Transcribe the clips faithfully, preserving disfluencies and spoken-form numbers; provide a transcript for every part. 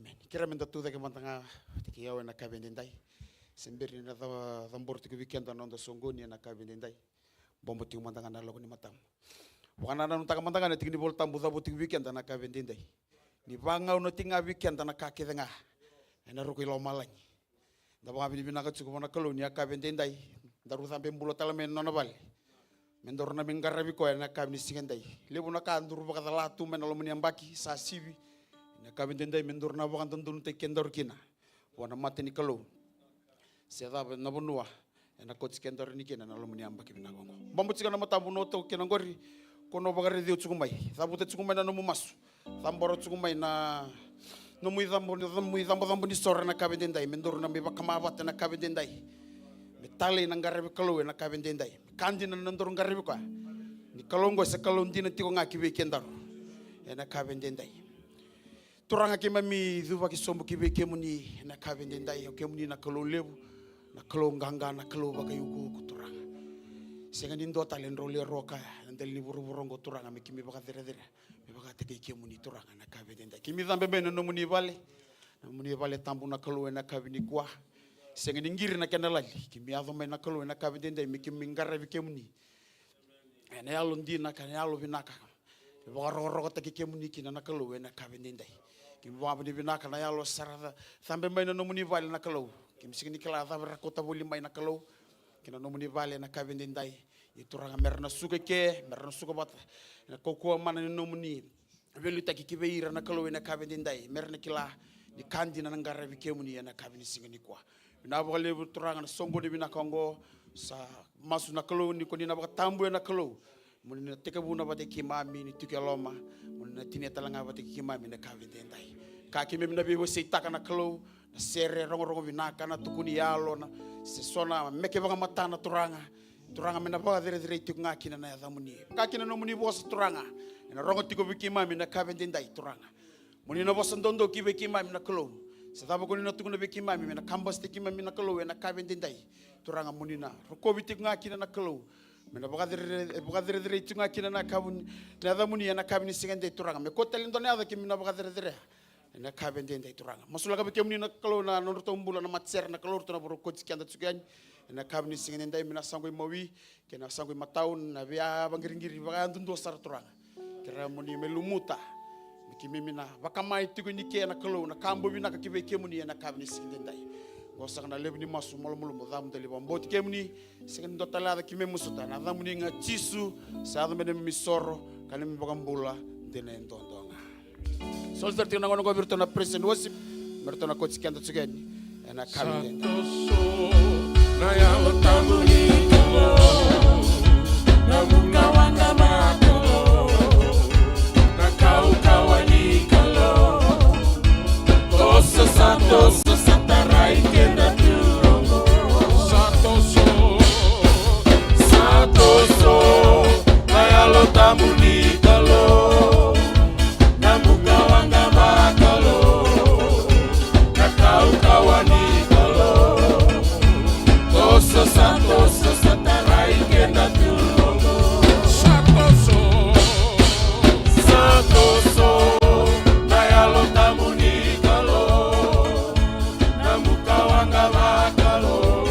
Amen. Kerea meda tu cake mada ga vata kei au ena yakavi edaidai. Se bera ni na ca-, cabora tiko vei keda na noda soqoni ena yakavi edaidai. Bobo tiko mada ga na lako ni matamu. Vakanananutaka mada ga na tiki ni Vola Tabu cavuta tiko vei keda na yakavi edaidai. Ni vagauna tiko ga vei keda na ka kece ga ena ruku i lomalagi. Da vakavinavinaka tiko vua na Kalou ni yakavi edaidai daru cabe bula tale mai ena nona vale. Me daru na mai qaravi koya ena yakavi ni siga edai. Levu na ka daru vakacala tu mai na loma ni yabaki sa sivi. Ena yakavi edaidai me daru na vakadodonutaki kedaru kina vua na mata ni Kalou. Se cava na vanua ena kauti kedaru yani kina na loma ni yabaki vinaka oqo. Bobo tiko na matamu, vanua toka kina oqori. Ko na vakaraici au tiko mai. Cavuta tiko mai na nomu masu. Cabora tiko mai na nomu icabo, nomu icabocabo ni soro ena yakavi edaidai. Me daru na mai vakama vata ena yakavi edaidai. Me talei na qaravi Kalou ena yakavi edaidai. Me ka dina na nodaru qaravi koya. Ni Kalou oqo se Kalou dina tiko ga ki vei kedaru ena yakavi edaidai. Turaga, keimami cuvaki sobu ki vei kemuni ena yakavi edaidai. O kemuni na Kalou levu, na Kalou qaqa, na Kalou vakaiukuuku, Turaga. Sega ni dua tale e drau lewe rua kaya ena dela ni vuravura oqo, Turaga, me keimami vakacerecerei me vakataki kemuni, Turaga, ena yakavi edaidai. Keimami cabe mai na nomuni vale, na nomuni vale tabu, na Kalou, ena yakavi nikua. Sega ni qiri na kena lali, keimami yaco mai, na Kalou, ena yakavi edaidai me keimami qaravi kemuni ena yalo dina ka na yalo vinaka. Me vakarokorokotaki kemuni kina, na Kalou, ena yakavi edaidai. Keimami vakavinavinaka na yalo sara ca-, cabe mai na nomuni vale, na Kalou. Keimami sega ni kila cava era kauta voli mai, na Kalou, ki na nomuni vale ena yakavi edaidai. Ia, Turaga, me ra na suka i ke, me ra na suka vata ena kaukauwa mana ni nomuni veiliutaki ki vei ira, na Kalou, ena yakavi edaidai. Me ra na kila ni ka dina na qaravi kemuni ena yakavi ni siga nikua. Vinaka vakalevu, Turaga, na soqoni vinaka oqo. Sa masu, na Kalou, ni ko ni na vakatabuya, na Kalou, mo ni na tekivuna vata kei keimami ni tiko e loma, mo ni na tinia tale ga vata kei keimami ena yakavi edaidai. Ka keimami na veiwaseitaka, na Kalou, na sere rogorogo vinaka, na tukuni yalo, na se so na meke vakamatana, Turaga. Turaga, me na vakacerecerei tiko ga kina na yacamuni. Ka kina nomuni vosa, Turaga, ena rogo tiko vei keimami ena yakavi edaidai, Turaga. Mo ni na vosa doudou ki vei keimami, na Kalou. Se cava ko ni na tukuna vei keimami me na kabasitaki keimami, na Kalou, ena yakavi edaidai, Turaga, mo ni na rokovi tiko ga kina, na Kalou. Me na vakacerere-, vakacerecerei tiko ga kina na yacamuni, na yacamuni ena yakavi ni siga edai, Turaga. Me kua tale e dua na yaca keimami na vakacerecerea ena yakavi edaidai, Turaga. Masulaka vei kemuni, na Kalou, na nodratou bula na matasere, na Kalou, ratou na vakarau kauti keda tiko yani ena yakavi ni siga edai mai na yasaqu i mawi kei na yasaqu i matau, na veiyavaqiriqiri vakayadudua sara, Turaga. Kerea mo ni mai lumuta me keimami na vakama tiko yani ke, na Kalou, na ka boi vinaka ki vei kemuni ena yakavi ni siga edai. Oqo saka na levu ni masu malumalumu, cavuta, vakabauti kemuni. Sega ni dua tale yaca keimami masuta, na yacamuni ga, Jisu. Sa yaco me neimami isoro ka neimami iVakabula dina e duadua ga. Soli sara tiko na gauna oqo vei iratou na praise and worship, me ratou na kauti keda tiko yani ena yakavi edaidai. Sa toso na Yalo Tabu ni Kalou, na bukawaqa vakalou, na kaukauwa ni Kalou. Toso, sa toso, sa tarai keda tu oqo. Sa toso, sa toso na Yalo Tabu ni Kalou, na bukawaqa vakalou, na kaukauwa ni Kalou. Toso, sa toso, sa tarai keda tu oqo. Sa toso, sa toso na Yalo Tabu ni Kalou, na bukawaqa vakalou,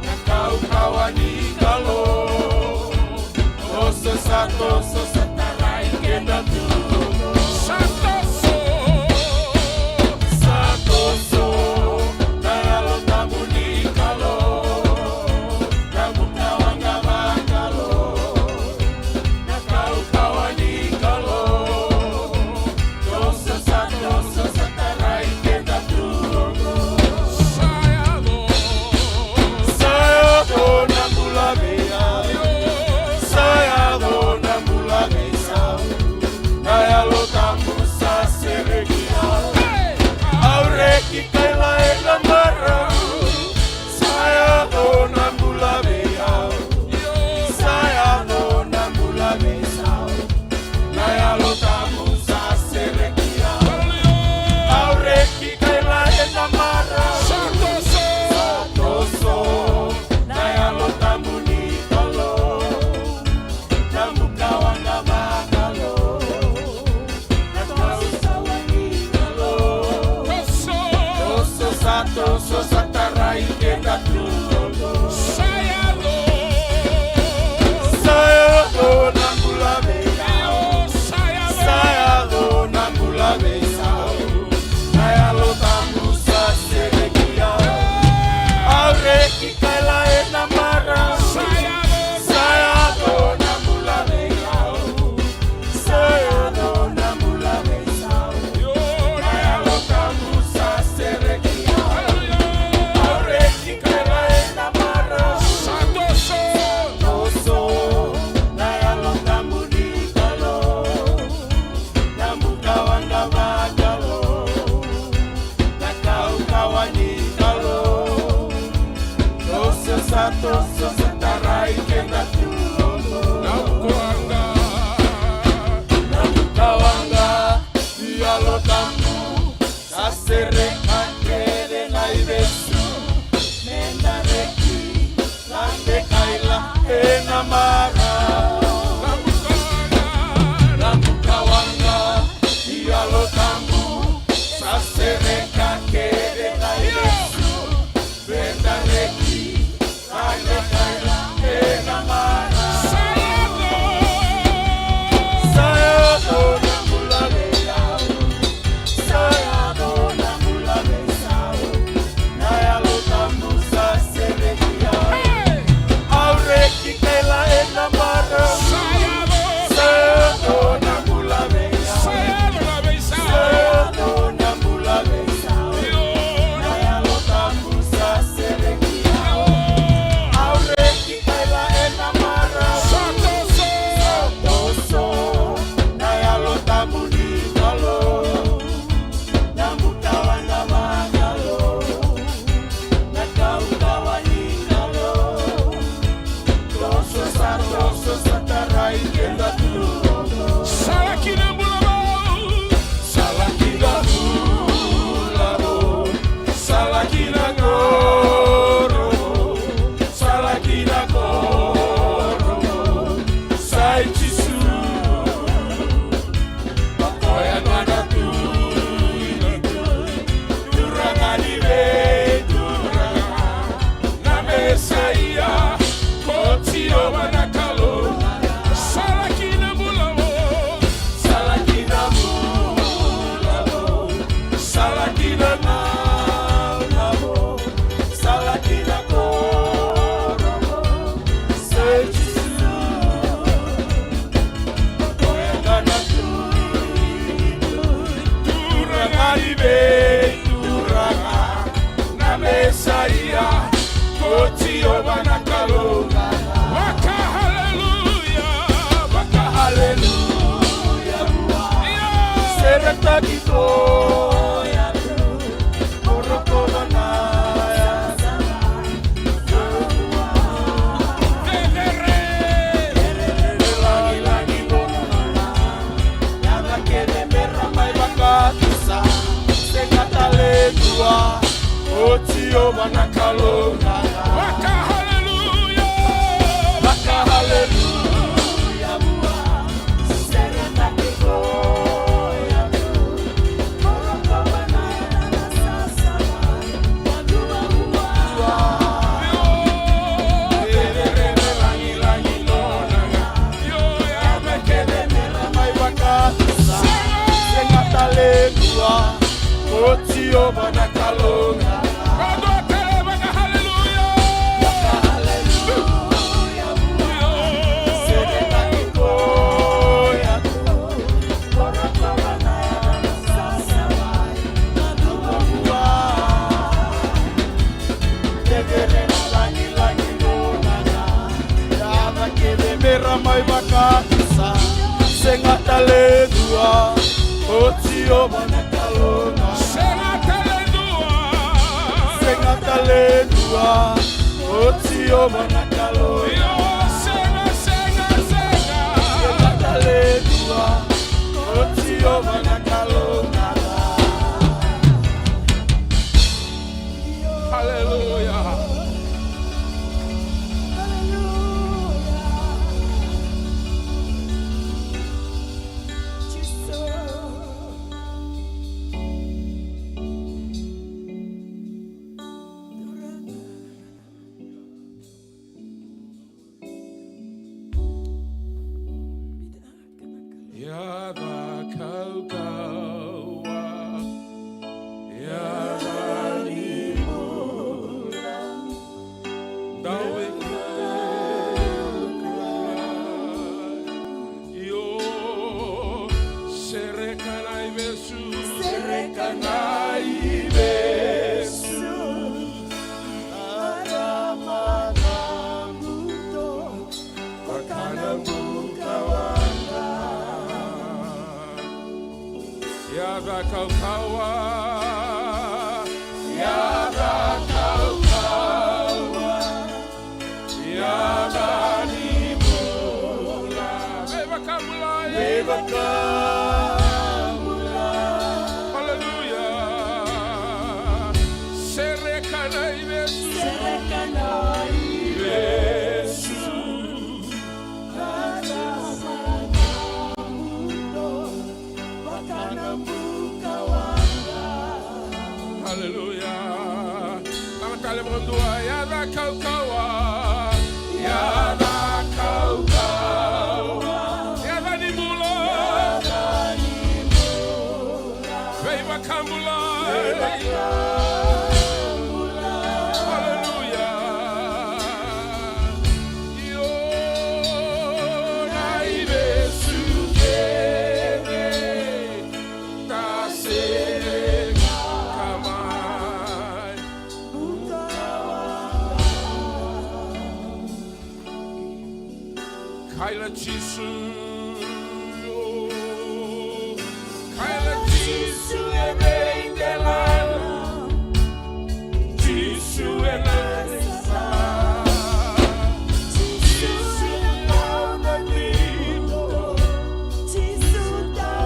na kaukauwa ni Kalou. Toso, sa toso, sa tarai keda tu. Sa toso, sa toso na Yalo Tabu ni Kalou, na bukawaqa vakalou, na kaukauwa ni Kalou. Toso, sa toso, sa tarai keda tu. Sa yaco, sa yaco na bula vei au. Sa yaco na bula vei au. Jiova na Kalou ga. Vaka haleluya. Vaka haleluya. Sega tale dua, o Jiova na Kalou ga. Vaka haleluya. Vaka haleluya. Sega tale dua. Mera mai vakatusa. Sega tale dua, o Jiova na Kalou ga. Sega tale dua. Sega tale dua, o Jiova na Kalou ga. Io, sega, sega, sega. Sega tale dua, o Jiova na Kalou ga. Haleluya. Yaca kaukauwa, yaca ni bula, dau i kukula. Io, sereka na ivesu, sereka na ivesu. Arama na buto. Vakana buka waqa. Yaca kaukauwa. Yaca kaukauwa. Yaca ni bula. Veivakamulai. Veivakamulai. Haleluya. Sereka na ivesu. Sereka na ivesu. Haleluya. Tama tale vakadua, yaca kaukauwa. Yaca kaukauwa. Yaca ni bula. Yaca ni bula. Veivakabulai. Haleluya. Io, na ivesu kece ta sereka mai. Kaila Jisu. Kaila Jisu e veidelana. Jisu e na. Jisu e na. Jisu e na.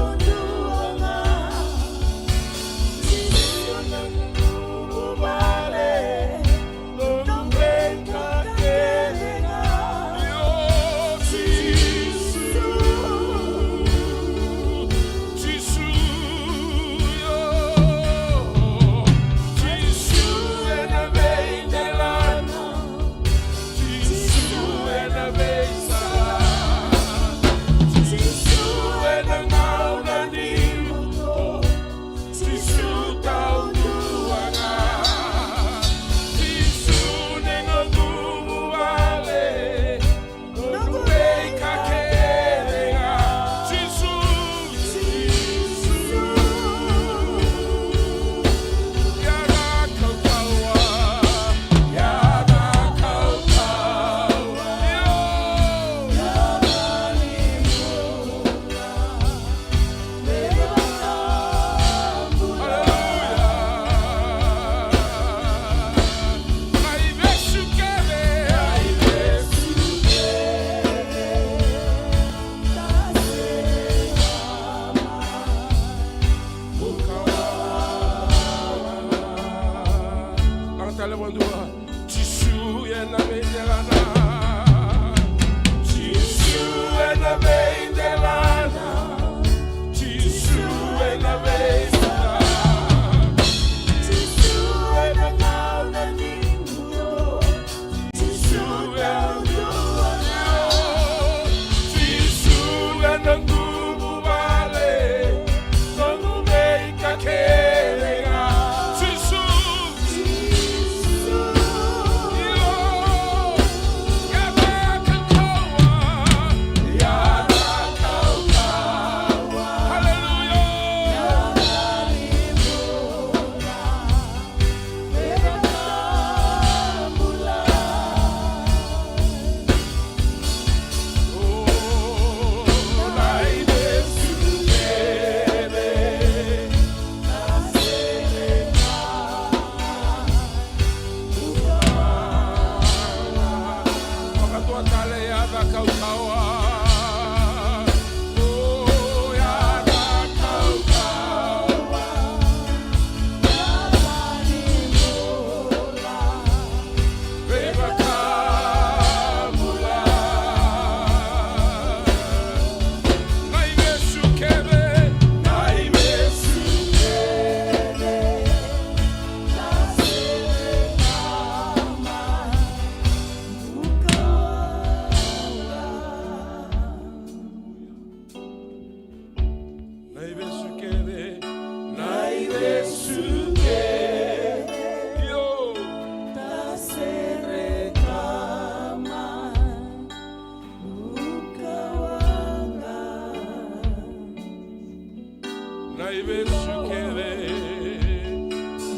Nai vesu kece,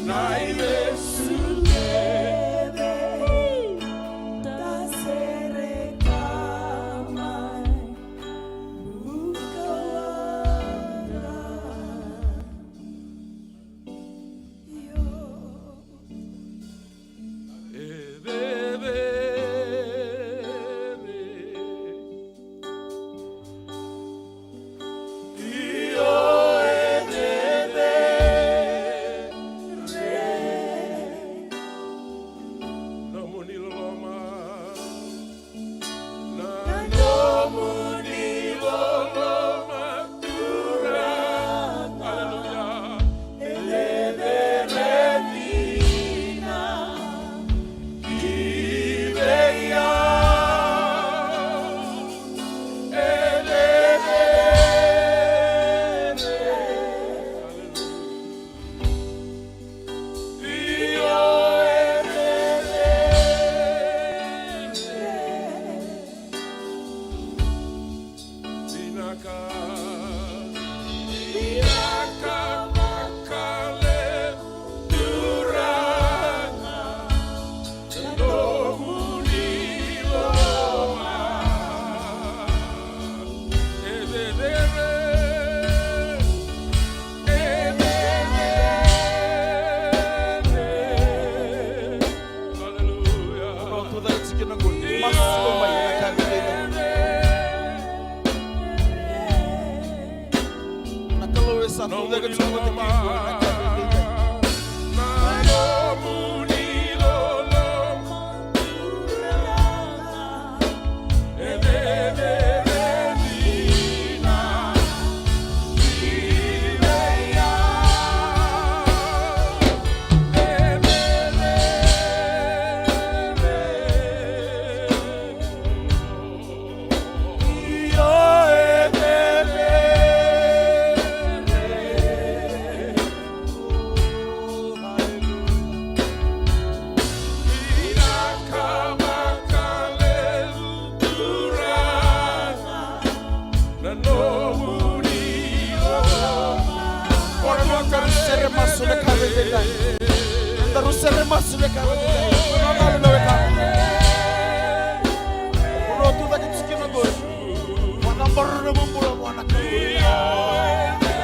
nai vesu kece, da sereka mai, bukawara. Io. E cecere. Io, e cecere. Nomuni loloma. Na nomuni loloma, Turaga. Aleluya. E cecere dina ki vei au. E cecere. Aleluya. Io, e cecere. Vinaka, vinaka vakalevu Turaga, na nomuni loloma. E cecere, e cecere. Aleluya. Au tucake tiko na qori. Masu mai na ka vei Na Kalou e sa tucake tiko vata kei iko ena yakavi edaidai. Ora mo daru sere masu na ka vei daidai. Daru sere masu na ka vei daidai. Ora mo daru na weka. Ora mo tucake tiko na qori. Mo na baruru na bula mo na ka. Turaga,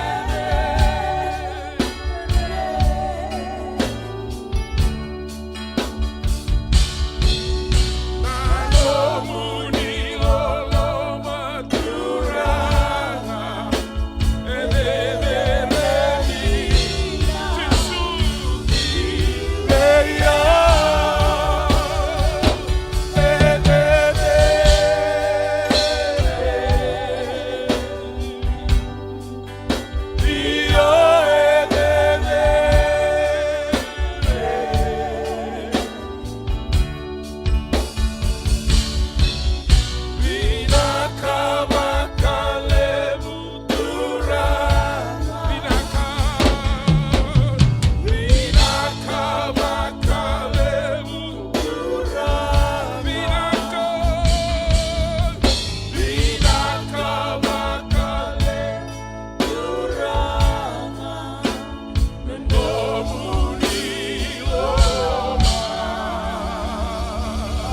na nomuni loloma.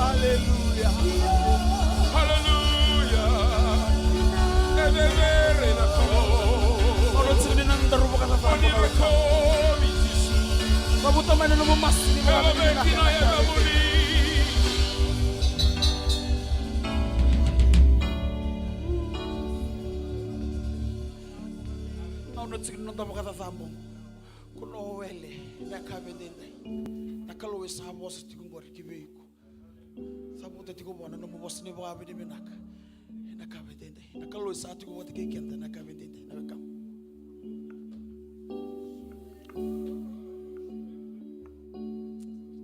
Aleluya. Aleluya. E cecere na Kalou. Au na tiko ni na daru vakacacabo. Oni rokovi Jisu. Cavuta mai na nomu masu ni vakacacabo. Au na tiko ni noda vakacacabo. Ko na wele na ka vei daidai. Na Kalou e sa vosa tiko qori ki vei iko. Sa vosa tiko vua na nomu vosa ni vakavinavinaka. Na ka vei daidai. Na Kalou e sa tiko vata kei keda na ka vei daidai. Na wekamu.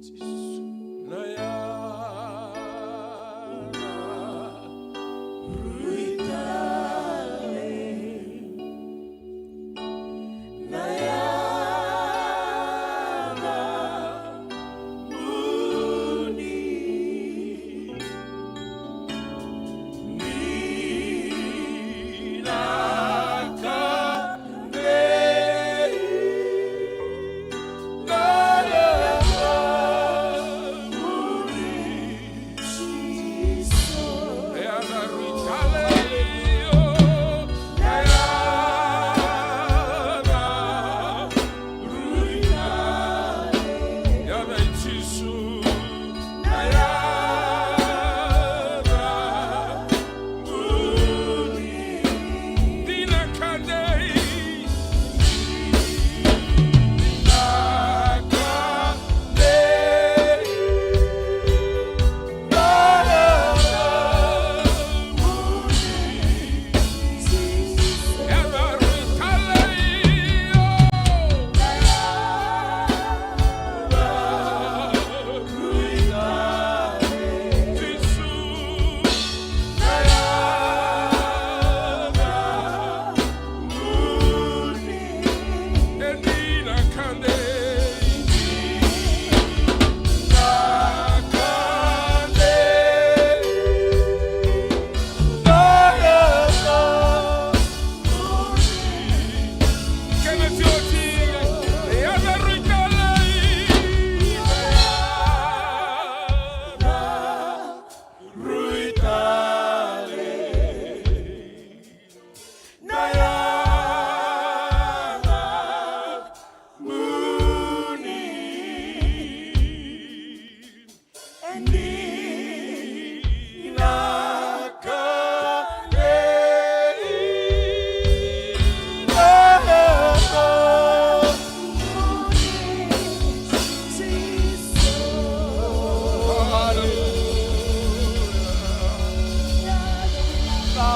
Jisu. Na yara rui tale. Na yara muni. Ni na ka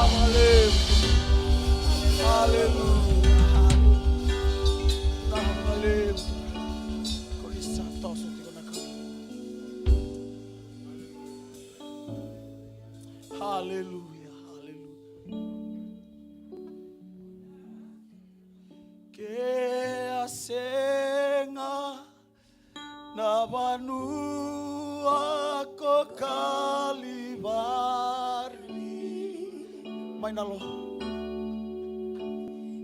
Aleluya. Aleluya. Aleluya. Aleluya. Ko ni sa toso tiko na ka. Aleluya. Aleluya. Ke a sega na vanua ko Kalivari. Mai na lo.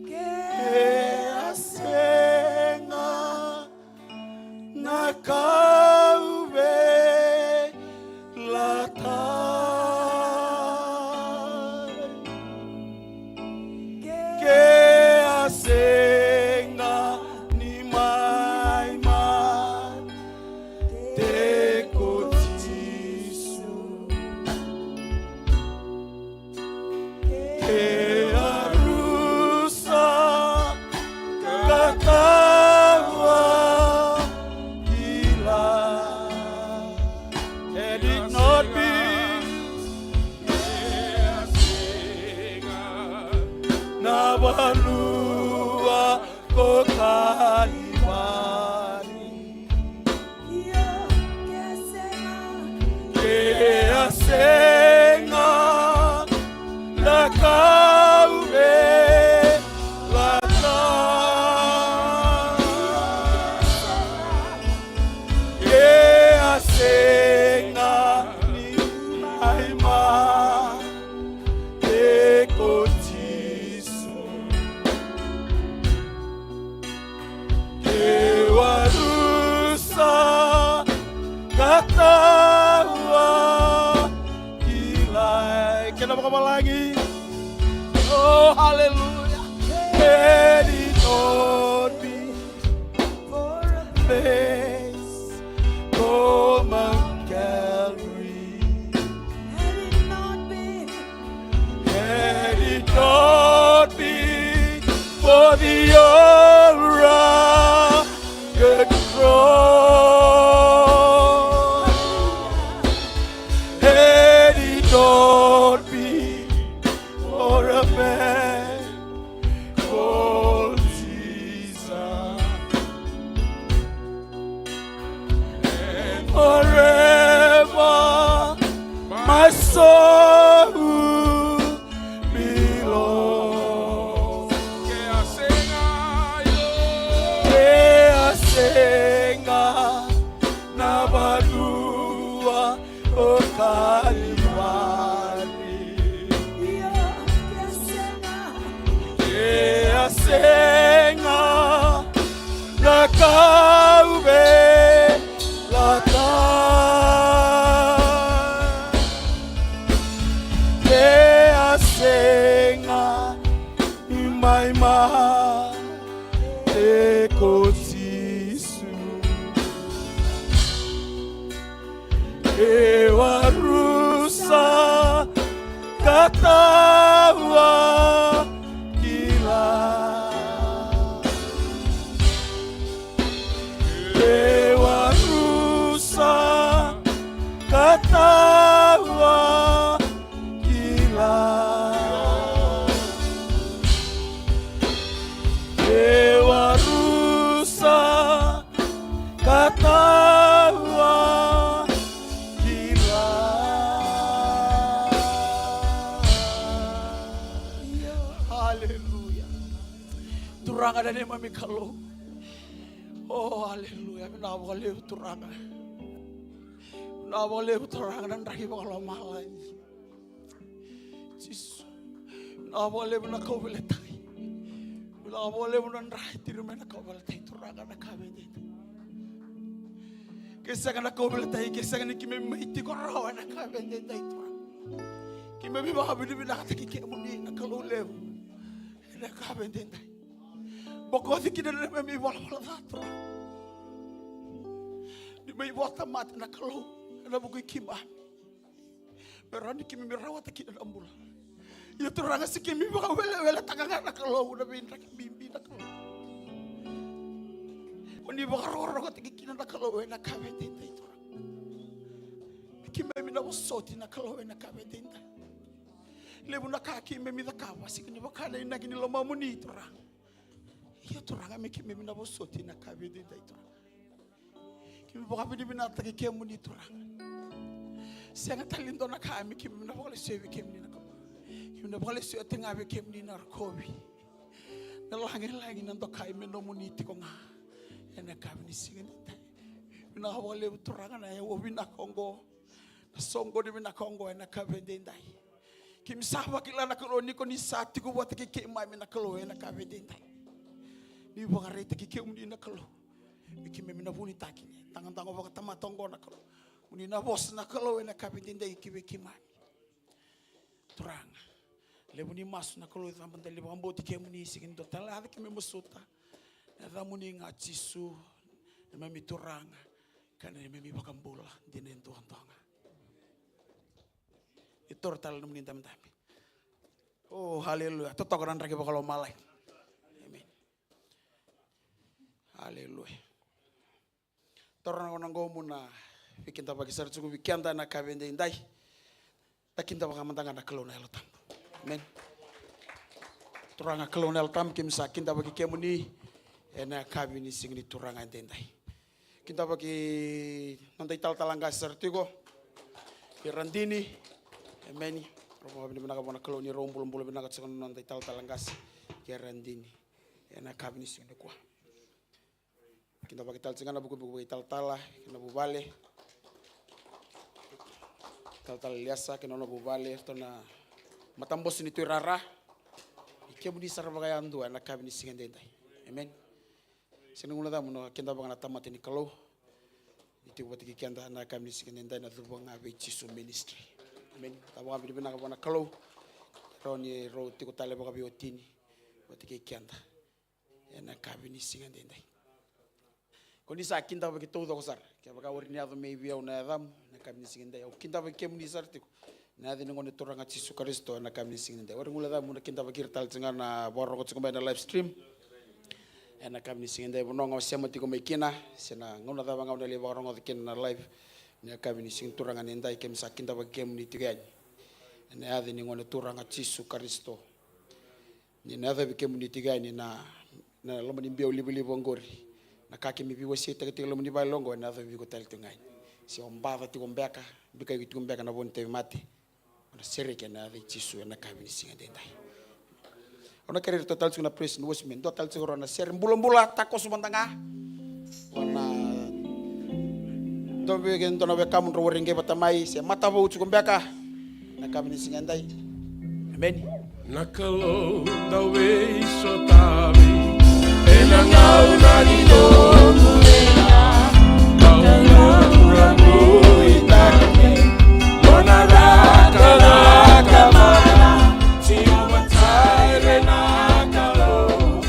Ke a sega na kauveilatai. Ke a sega ni mai mate ko Jisu. Ke a rusa ka tawa kila. Had it not been na vanua ko Kalivari. Ke a sega na kauveilatai. Ke a sega ni mai mate ko Jisu. Ke a rusa ka tawa kilai. Kena vakavalagi. Oh, hallelujah. Had it not been for a place called Mount Calvary. Had it not been, had it not been for the old rugged cross, had it not been for a man called Jesus. And forever my soul belongs. Ke a sega, ke a sega na vanua o Kalivari. Ke a sega na kauveilatai. Ke a sega ni mai mate ko Jisu. Ke a rusa ka tawa kilai. Ke a rusa ka tawa kilai. Ke a rusa ka tawa kilai. Hallelujah. Turaga na neimami Kalou. Oh, hallelujah. Vinaka vakalevu Turaga. Vinaka vakalevu Turaga na draki vakalomalagi. Jisu. Vinaka vakalevu na kauveilatai. Vinaka vakalevu na dra e tiri mai na kauveilatai Turaga na ka veidaidai. Ke sega na kauveilatai, ke sega ni keimami mai tiko rawa ena ka veidaidai Turaga. Keimami vakavinavinakataki kemuni na Kalou levu ena ka veidaidai. Bokoci kina na neimami valavala ca Turaga. Ni mai vota mate na Kalou ena vuku i keimami. Me rawa ni keimami rawata kina na bula. Ia Turaga, se keimami vakaweleweletaka ga na Kalou na veidraki bibi na Kalou. Mo ni vakarokorokotaki kina na Kalou ena ka veidaidai Turaga. Me keimami na vosoti na Kalou ena ka veidaidai. Levu na ka keimami cakava sega ni vaka na inaki ni lomamuni, Turaga. Ia, Turaga, me keimami na vosoti ena yakavi edaidai, Turaga. Keimami vakavinavinakataki kemuni, Turaga. Sega tale ni dua na ka me keimami na vakalesuya vei kemuni na Kalou. Keimami na vakalesuya tiko ga vei kemuni na rokovi, na lagilagi, na dokai me nomuni tiko ga ena yakavi ni siga edaidai. Vinaka vakalevu, Turaga, na yavu vinaka oqo, na soqoni vinaka oqo ena yakavi edaidai. Keimami sa vakila na Kalou ni ko ni sa tiko vata kei keimami na Kalou ena yakavi edaidai. Ni vakaraitaki kemuni na Kalou me keimami na vunitaki, dagadaga vakatamata oqo na Kalou. Mo ni na vosa na Kalou ena yakavi edaidai ki vei keimami. Turaga, levu ni masu na Kalou, cava mada ni vakabauti kemuni, sega ni dua tale na ka keimami masuta. Na yacamuni ga Jisu, neimami Turaga ka neimami iVakabula dina duadua ga. Ni toro tale na nomuni dabedabe. O, haleluya. Totoka na draki vakalomalagi. Emeni. Haleluya. Toro na gauna oqo mo na veikidavaki sara tiko vei keda ena yakavi edaidai. Da kidavaka mada ga na Kalou na Yalo Tabu. Emeni. Turaga Kalou na Yalo Tabu, keimami sa kidavaki kemuni ena yakavi ni siga ni Turaga edaidai. Kidavaki noda italatala qase sara tiko, kei Radini. Emeni. Rau vakavinavinaka vua na Kalou ni rau bulabula vinaka tiko na noda italatala qase, kei Radini, ena yakavi ni siga nikua. Kidavaki tale tiko ga na vukevuke vakaitalatala kei na vuvale. Talatala Eliasa kei na nona vuvale, ratou na matabose ni Tui Rara. I kemuni sara vakayadua ena yakavi ni siga edaidai. Emeni. Sega ni guilecava mo na kidavaka na tamata ni Kalou ni tiko vata kei keda ena yakavi ni siga edaidai, na Cuva Ga Vei Jisu Ministry. Emeni. Da vakavinavinaka vua na Kalou, rau ni rau tiko tale vakaveiwatini vata kei keda ena yakavi ni siga edaidai. Ko ni sa kidavaki taucoko sara. Kevaka o ira ni yaco mai vei au na yacamu ena yakavi ni siga edaidai, au kidavaki kemuni sara tiko ena yaca ni Gone Turaga Jisu Karisito ena yakavi ni siga edaidai. O ira guilecava mo na kidavaki ira tale tiko ga na vakarorogo tiko mai ena live stream ena yakavi ni siga edaidai. Vanua ga o sema tiko mai kina se na gauna cava ga o na lai vakarogoca kina na live ena yakavi ni siga ni Turaga edaidai, keimami sa kidavaki kemuni tiko yani ena yaca ni Gone Turaga Jisu Karisito. Ni na yacovi kemuni tiko yani na, na loma ni biau livaliva oqori. Na ka keimami veiwaseitaka tiko e loma ni vale oqo, ena yacovi iko tale tiko ga yani. Se o baca tiko beka, bikai iko tiko beka na vo ni tauvimate, o na sereki ena yaca i Jisu ena yakavi ni siga edaidai. Au na kerei iratou tale tiko na praise and worship, me dua tale tiko rau na sere bulabula, takoso mada ga. Dua vei, dua na wekamu drau wareqe vata mai, se matavou tiko beka ena yakavi ni siga edai. Emeni. Na Kalou dau veisotavi ena gauna ni nomu veiya, dau ramuitaki nona cakacaka mana. Jiova Jaire na Kalou.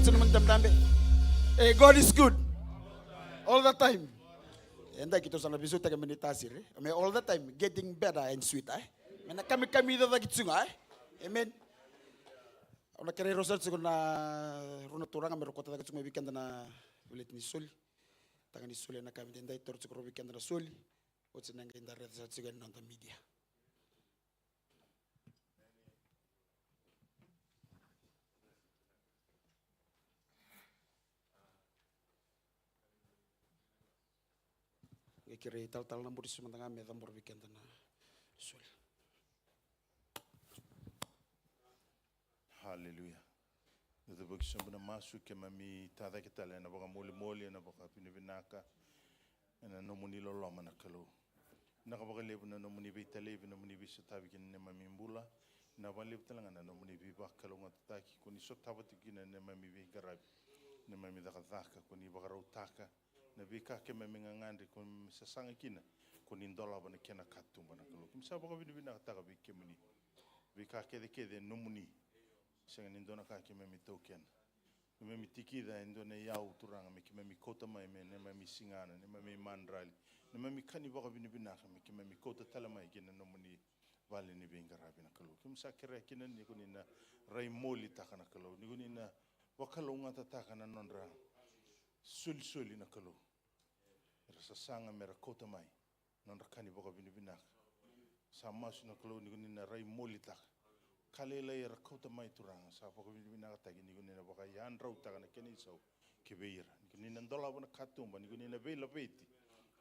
Sunu mani tabedabe. Hey, God is good. All the time. Eda keitou sa na veisautaka me ni tasiri. Me all the time, getting better and sweeter, eh? Me na kamikami cacaki tu ga, eh? Amen. Au na kerei rau sara tiko na rua na turaga me rau kauta cake tiko mai vei keda na veleti ni soli. Taga ni soli ena yakavi edaidai, taura tiko rau vei keda na soli. Oti na qai da raica sara tiko ena noda media. Qai kerei talatala na Buris mada ga me cabora vei keda na soli. Haleluya. Cuva ki sobu na masu, keimami tacake tale ena vakamolimoli, ena vakavinavinaka, ena nomuni loloma na Kalou. Vinaka vakalevu na nomuni veitalevi, nomuni veisotavi ki na neimami bula. Vinaka vakalevu tale ga na nomuni veivakalougatataki ko ni sotava tiko kina na neimami veiqaravi, neimami cakacaka, ko ni vakarautaka na veika keimami gagadre, ko ni sasaga kina, ko ni dolava na kena katuba na Kalou. Keimami sa vakavinavinakataka vei kemuni. Veika kecekece e nomuni. Sega ni dua na ka keimami taukena. Keimami tikica e dua na iyau, Turaga, me keimami kauta mai me neimami sigana, neimami madrali, neimami ka ni vakavinavinaka, me keimami kauta tale mai ki na nomuni vale ni veiqaravi na Kalou. Keimami sa kerea kina ni ko ni na raimolitaka na Kalou, ni ko ni na vakalougatataka na nodra solisoli na Kalou. Era sasaga me ra kauta mai nodra ka ni vakavinavinaka. Sa masu na Kalou ni ko ni na raimolitaka. Ka lailai era kauta mai, Turaga, sa vakavinavinakataki, ni ko ni na vakayadrautaka na kena isau ki vei ira. Ni ko ni na dolava na katuba, ni ko ni na veilaveti,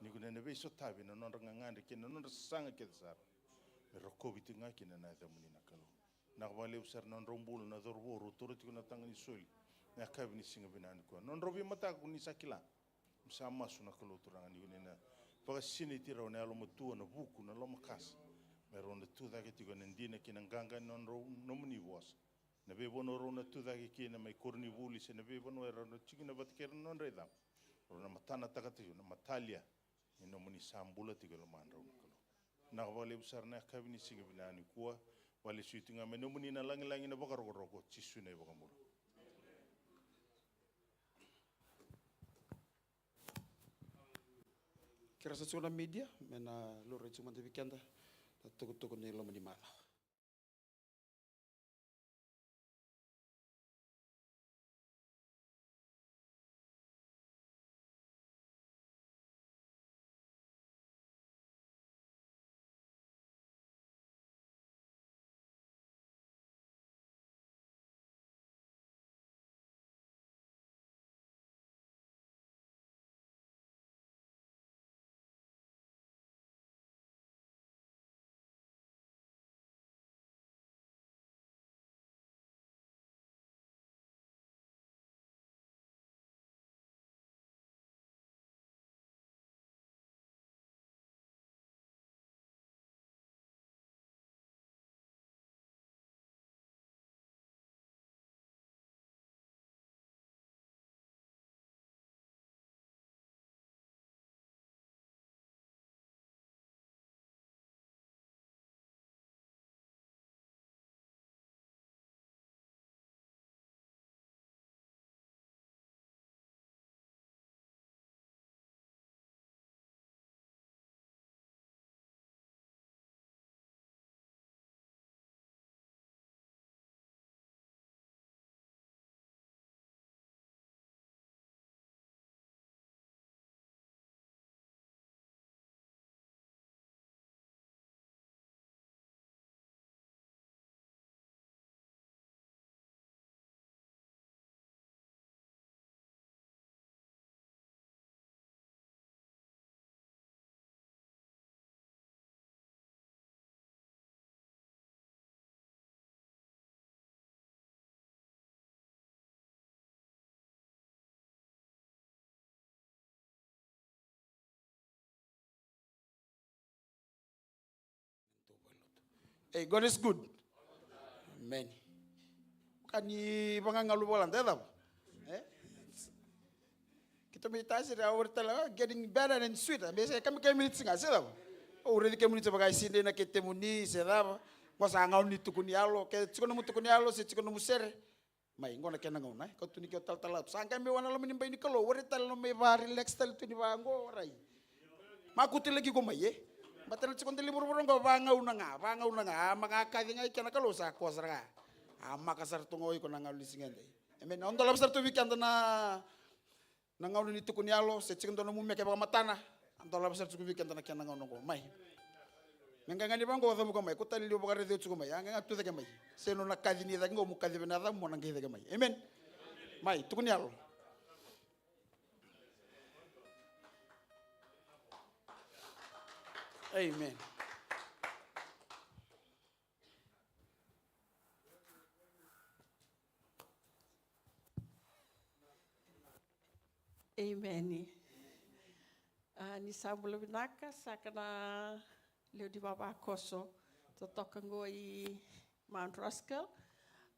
ni ko ni na veisotavi na nodra gagadre kei na nodra sasaga kece sara. Me rokovi tiko ga kina na yacamuni na Kalou. Vinaka vakalevu sara na nodrau bula na cauravou rau taura tiko na taga ni soli na yakavi ni siga vinaka nikua. Na nodrau veimataka ko ni sa kila. Keimami sa masu na Kalou, Turaga, ni ko ni na vakasinaiti rau na yalomatua, na vuku, na lomakasa, me rau na tu cake tiko ena dina kei na qaqa ni nodrau, nomuni vosa. Na veivanua rau na tu cake kina, mai koronivuli se na veivanua e rau na tiko kina vata kei ira na nodra icaba, rau na matanataka tiko na matalia ni nomuni sa bula tiko e lomadrau na Kalou. Vinaka vakalevu sara na yakavi ni siga vinaka nikua. Vakalesui tiko ga me nomuni na lagilagi, na vakarokoroko, Jisu na iVakabula. Kerea sara tiko na media me na laurai tiko mada vei keda na tukutuku ni loma ni macawa. Hey, God is good. Amen. Ka ni vagagalu vakalada, e cava? E? Keitou mai tasiri, au vara tale, ah, getting better and sweeter. Me se kamikami minutes ga, se cava? Au raici kemuni se vaka e sidai na ketemuni, se cava? Qo sa gauna ni tuku ni yalo, ke tiko nomu tuku ni yalo, se tiko nomu sere. Mai qo na kena gauna e, kau tu ni keu talatala tu sa qai mai wana loma ni bai ni Kalou, ore tale loma mai va relax tale tu ni va qo rai. Makutu laki iko mai e. Bata na tiko dali vuravura qo va gauna ga, va gauna ga a maka kaci ga i kena Kalou sa kosa ra ga. A maka sara tu ga o iko na gauna ni siga edai. Amen. Au dolava sara tu vei keda na na gauna ni tuku ni yalo se tiko dua na mumeke vakamatana. A dolava sara tiko vei keda na kena gauna oqo mai. Me qai ga ni vaqo cavuka mai ko tale liu vakaraici au tiko mai a qai ga tu cake mai. Se nona kaci ni cake qo mo kaci vei na yacamu mo na qai cake mai. Amen. Mai tuku ni yalo. Amen. Emeni. A, ni sa bula vinaka saka na lewe ni vavakoso totoka qo i Mount Roskill.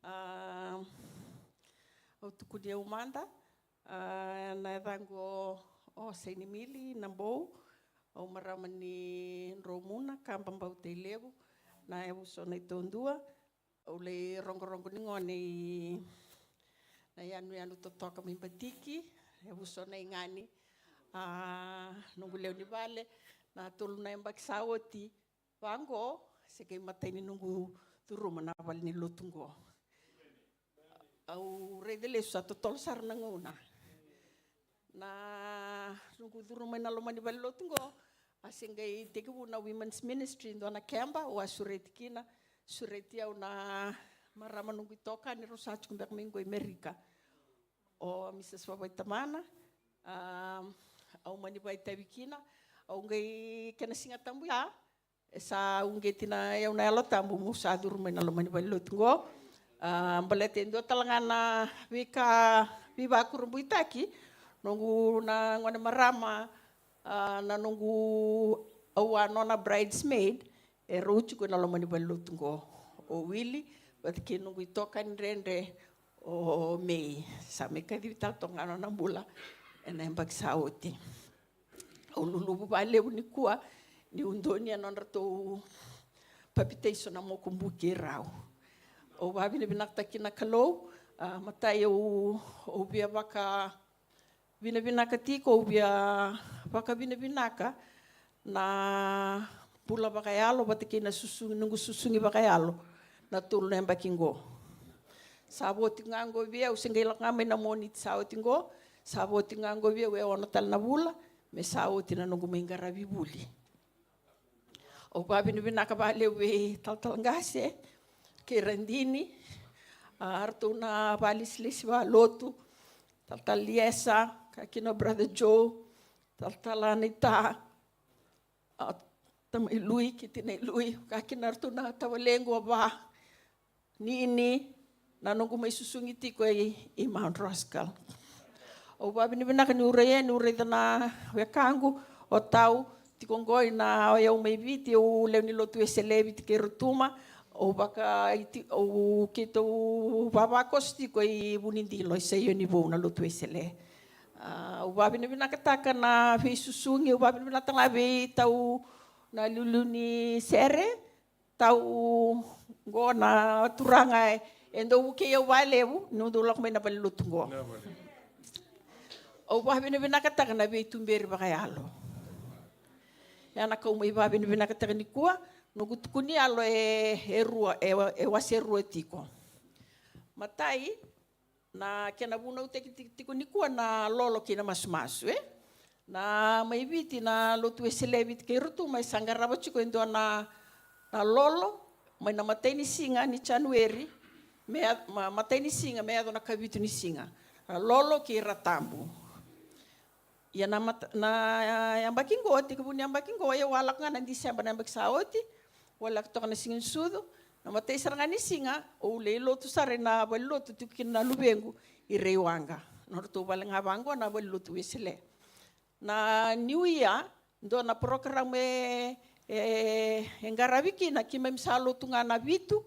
A, au tukuni au mada. A, na yacaqu o, o Sainimili Nabou. Au marama ni Dromuna, Kaba, Bauta, Ilevu, na yavusa o Naitaudua. Au lai rogorogo ni gone i na yanuyanu totoka mai Batiki, yavusa o Naigani. A, noqu lewe ni vale na tolu na yabaki sa oti vaqo se qai matai ni noqu curuma na vale ni lotu qo. Au raica lesu sa totolo sara na gauna. Na noqu curu mai na loma ni valelotu qo, a se qai tekivu na Women's Ministry, dua na keba au a sureti kina, sureti au na marama noqu itokani, rau sa tiko beka mai qo i Merika. O Mrs Vavaitamana, a, au mani vakaitavi kina, au qai kena Siga Tabu ya, e sa uqeti na yau na Yalo Tabu meu sa curu mai na loma ni valelotu qo. A, baleta e dua tale ga na veika veivakurabuitaki, noqu na gone marama, a, na noqu aua nona bridesmaid, e rau tiko ena loma ni valelotu qo. O Wili vata kei noqu itokani dredre o Mei, sa mai kacivi tale toka ga nona bula ena yabaki sa oti. Au luluvu vakalevu nikua niu donuya nodratou papitaiso na mokubuki rau. Au vakavinavinakataki na Kalou, a, matai au, au via vakavinavinaka tiko, au via vakavinavinaka na bula vakayalo vata kei na susugi, noqu susugi vakayalo na tolu na yabaki qo. Sa vo tiko ga qo vei au, se qai lako ga mai na Moniti sa oti qo, sa vo tiko ga qo vei au e ono tale na vula me sa oti na noqu mai qaravi vuli. Au vakavinavinaka vakalevu vei talatala qase kei Radini, a, ratou na vakalesilesi vakalotu, talatala Liesa, ka kina o brother Joe, talatala Naita, a, tamai Lui kei tinai Lui, ka kina ratou na tavalequ, a va Nini, na noqu mai susugi tiko i, i Mount Roskill. Au vakavinavinaka niu rai, niu raica na wekaqu o Tau tiko qo, ina o yau mai Viti, au lewe ni lotu Wesele Viti kei Rotuma. Au vaka, au keitou vavakoso tiko i Vunidilo, i Saioni Vou, na lotu Wesele. A, au vakavinavinakataka na veisusugi, au vakavinavinakataka na veitau na liuliu ni sere. Tau qo na turaga e dau vukei au vakalevu niu dau lako mai na valelotu qo. Au vakavinavinakataka na veituberi vakayalo. Ia na kau mai vakavinavinakataka nikua, noqu tukuni yalo e, e rua, e, e wase rua tiko. Matai, na kena vunautaki tiko, tiko nikua na lolo kei na masumasu, e? Na mai Viti, na lotu Wesele Viti kei Rotuma e sa qarava tiko e dua na, na lolo mai na matai ni siga ni Janueri, me ya, ma, matai ni siga me yaco na kavitu ni siga. Na lolo kei Ratabu. Ia na mata, na yabaki qo, tekivu ni yabaki qo, au a lako ga na Diseba na yabaki sa oti, au a lako toka na Siga ni Sucu, na matai sara ga ni siga, au lai lotu sara ina valelotu tiko kina na luvequ i Raiwaqa. Nodratou vale ga vaqo na valelotu Wesele. Na New Year, dua na program e, e, e qaravi kina, keimami sa lotu ga na vitu,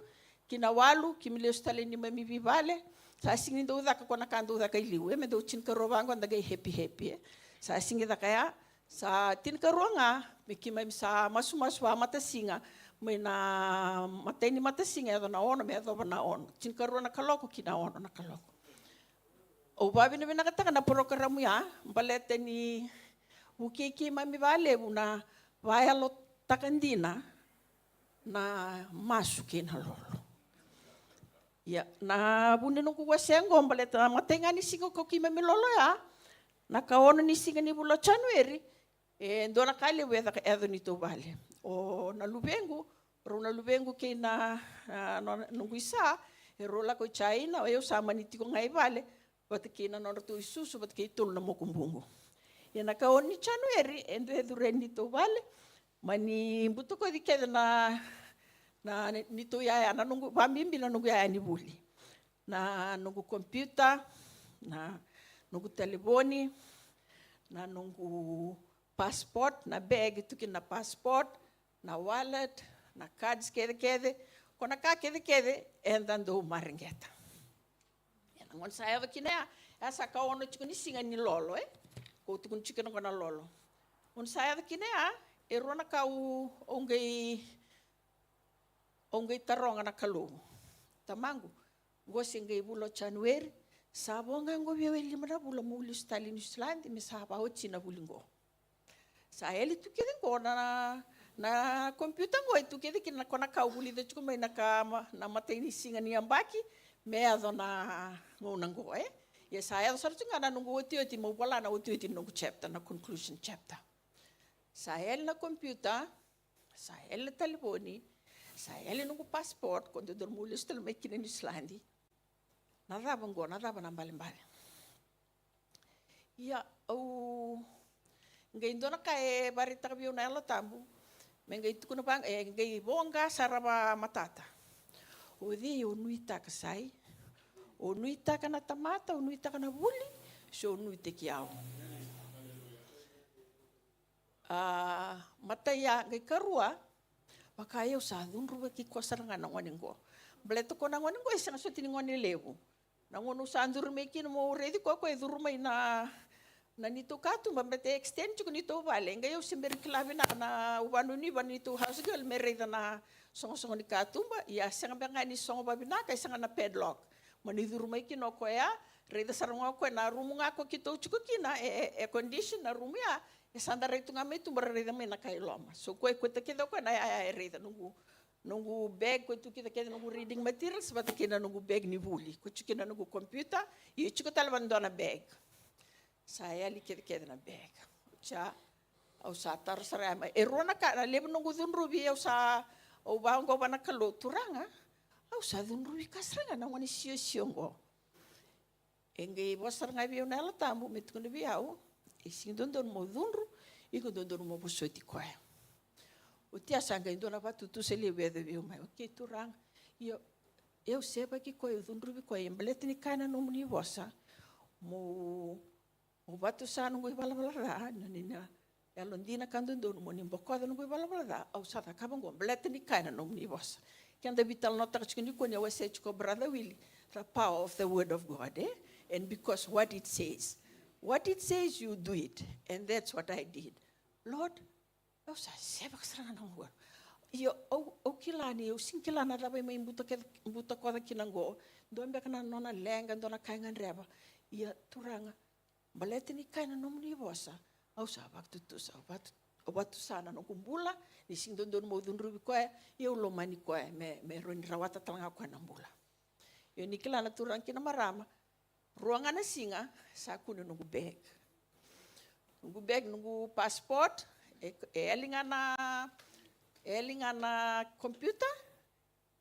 ki na walu, keimami lesu tale neimami veivale. Sa sigi ni dau caka ko na ka dau caka i liu, e, me dau tinikarua vaqo da qai happy happy, e. Sa sigi caka ya, sa tinikarua ga me keimami sa masumasu vakamatasiga, mai na matai ni matasiga e yaco na ono me yacova na ono, tinikarua na kaloko ki na ono na kaloko. Au vakavinavinakataka na porokaramu ya baleta ni vukei keimami vakalevu na vakayalotaka dina na masu kei na lolo. Ia na vu ni noqu wasea oqo baleta na matai ga ni siga ko keimami lolo ya, na ka ono ni siga ni vula o January, e dua na ka levu e caka e yaco ni tou vale. O na luvequ, rau na luvequ kei na, a, no, noqu isa, e rau lako i China, o yau sa mani tiko ga i vale vata kei na nodratou isusu vata kei tolu na mokubuqu. Ia na ka ono ni January e dua e curu e ni tou vale, mani butakoci kece na, na ni tou yaya, na noqu, vabibi na noqu yaya ni vuli, na noqu computer, na noqu talevoni, na noqu passport, na bag tu kina na passport, na wallet, na cards kecekece, ko na ka kecekece eda dau mareqeta. Ia na gauna sa yaco kina ya, ya sa ka ono tiko ni siga ni lolo, e? Ko tukuni tiko na gauna lolo. Gauna sa yaco kina ya, e rua na ka au, au qai, au qai taroga na Kalou. Tamaqu, qo se qai vula o January, sa vo ga qo vei au e lima na vula meu lesu tale i Niusiladi, me sa vaoti na vuli qo. Sa yali tu kece qo na, na computer qo e tu kece kina ko na ka au vulica tiko mai na ka ma, na matai ni siga ni yabaki, me yaco na gauna qo, e. Ia sa yaco sara tu ga na noqu otioti, meu vola na otioti ni noqu chapter, na conclusion chapter. Sa yali na computer, sa yali na talevoni, sa yali noqu passport, ko dodonu meu lesu tale mai kina Niusiladi. Na cava qo, na cava na balebale? Ia, au qai dua na ka e vakaraitaka vei au na Yalo Tabu, me qai tukuna vaqo, e qai voqa sara vakamatata. O cei o nuitaka, sai? O nuitaka na tamata, o nuitaka na vuli, se o nuitaki au? A, matai ya, qai karua, vaka au sa cudruvaki koya sara ga na gone qo. Baleta ko na gone qo e sega soti ni gone levu. Na gauna au sa curu mai kina meu raici koya, koya e curu mai na, na neitou katuba, baleta e extend tiko neitou vale. Qai au se bera ni kila vinaka na, au vakanuinui vua na neitou house girl me raica na sogosogo ni katuba, ia sega beka ga ni sogo vakavinaka, e sega na padlock. Mani curu mai kina o koya, raica sara ga o koya na rumu ga ko keitou tiko kina, e, e, e condition na rumu ya, e sa da rai tu ga mai tuba ra raica mai na ka i loma. So koya e kauta kece o koya na yaya e raica noqu, noqu bag, koya e tu kece kece noqu reading materials vata kei na noqu bag ni vuli. Ko tiko kina noqu computer, ia e tiko tale vakadua na bag. Sa yali kece kece na bag. Oti ya, au sa taro sara ya mai. E rua na ka, na levu noqu cudruvi, au sa, au vaqo vua na Kalou, Turaga, au sa cudruvi koya sara ga na gone siosio qo. E qai vosa sara ga vei au na Yalo Tabu me tukuna vei au, e sega ni dodonu mo cudru, iko dodonu mo vosoti koya. Oti ya sa qai dua na vakatutusa levu e yaco vei au mai. Okay, Turaga, io, au sevaki koya, au cudruvi koya, ia baleta ni kaya na nomuni vosa, mo, mo vakatusa noqu ivalavala ca, na ni na yalodina ka dodonu mo ni bokoca noqu ivalavala ca, au sa cakava oqo, baleta ni kaya na nomuni vosa. Keda veitalanoataka tiko nikua, ni au wasea tiko o Brother Willie, the power of the word of God, e? And because what it says, what it says, you do it, and that's what I did. Lord, au sa sevaka sara ga na noqu. Io, au, au kila ni, au sega ni kila na cava e mai buta ke, butakoca kina oqo. Dua beka na nona leqa, dua na ka e gadreva. Ia, Turaga, baleta ni kaya na nomuni vosa, au sa vakatutusa, au vatu, au vatusa na noqu bula, ni sega ni dodonu mo cudruvi koya, ia au lomani koya, me, me rawa ni rawata tale ga o koya na bula. Io, ni kila na turaga kei na marama, rua ga na siga, sa kune noqu bag. Noqu bag, noqu passport, e, e yali ga na, e yali ga na computer,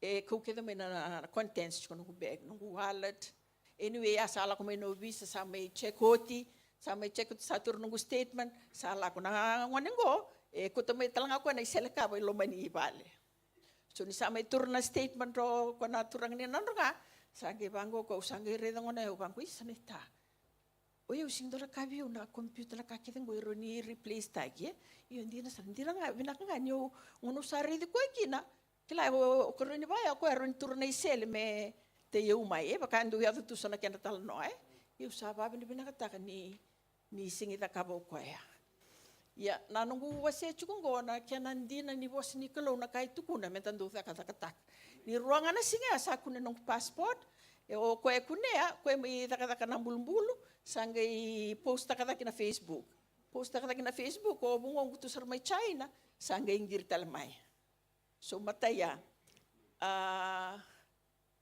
e kau kece mai na, na, na contents tiko noqu bag, noqu wallet. Anyway, a sa lako mai na ovisa, sa mai check oti, sa mai check oti, sa tura noqu statement, sa lako na gone qo, e kauta mai tale ga o koya na iselekava i loma ni vale. So ni sa mai tura na statement o koya na turaga ni Nadroga, sa qai vaqo o koya, au sa qai raica gona, au vaqo, isa naita. O yau sega ni dua na ka vei au na computer, na ka kece qo e rawa ni replace taki, e? Io, dina sara, dina ga, vinaka ga ni au, gauna au sa raici koya kina, kila, o, o karua ni vaya, o koya e rawa ni tura na isele me tei au mai, e? Vaka dau yaco tu so na kena talanoa, e? Io, au sa vakavinavinakataka ni, ni sega ni cakava o koya. Ia na noqu wasea tiko oqo na kena dina ni vosa ni Kalou na ka e tukuna me da dau cakacakataka. Ni rua ga na siga ya sa kune noqu passport. E o koya e kunea, koya mai cakacaka na bulubulu, sa qai post-taka cake na Facebook. Post-taka cake na Facebook, o vugoqu tu sara mai China, sa qai qiri tale mai. So matai ya. A,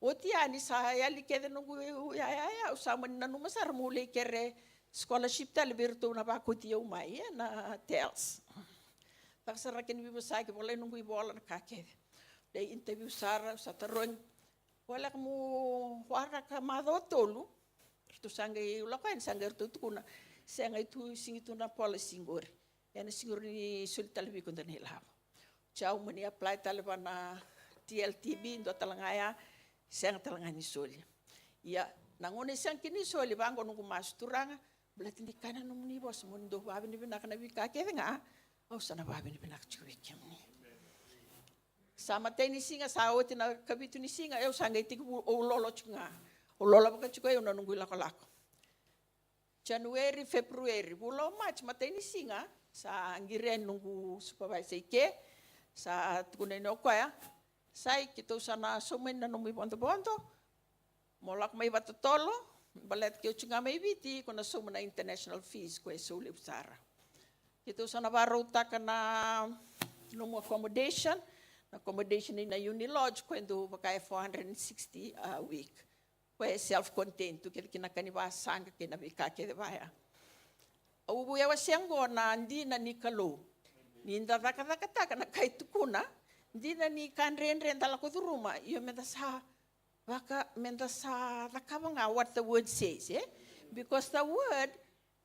oti yani sa yali kece noqu yaya, au sa mani nanuma sara meu lai kere scholarship tale vei iratou na vakoti au mai, e, na TELS. Caka sara kena veivosaki, volai noqu ivola, na ka kece. Lai interview sara, sa tarogi, voleka mo waraka macawa tolu. Ratou sa qai lako yani, sa qai ratou tukuna, sega, e tu, sigi tu na policy qori. Ena sega ni soli tale vei iko dua na ilavo. Oti au mani apply tale va na TLTB, dua tale ga ya, sega tale ga ni soli. Ia na gauna e sega kina ni soli, vaqo noqu masu, Turaga, baleta ni kaya na nomuni vosa mo ni dau vavinavinaka na veika kece ga, au sa na vavinavinaka tiko vei kemuni. Sa matai ni siga, sa oti na kavitu ni siga, au sa qai tekivu, au lolo tiko ga. Au lolo vaka tiko au na noqu ilakolako. January, February, vula o March, matai ni siga, sa qiri yani noqu supervisor i ke, sa tukuna yani o koya, Sai, keitou sa na sauma na nomu ivodovodo, mo lako mai vakatotolo, baleta ke o tiko ga mai Viti, ko na sauma na international fees, koya e sau levu sara. Keitou sa na vakarautaka na nomu accommodation, na accommodation ina Unilodge, koya e dau vaka e four hundred and sixty a week. Koya e self-contained tu, kece kina ka ni vasaqa kei na veika kece vaya. Au via wasea oqo na dina ni Kalou. Ni da cakacakataka na ka e tukuna, dina ni ka dredre da lako curuma, io me da sa vaka, me da sa cakava ga what the word says, e? Because the word,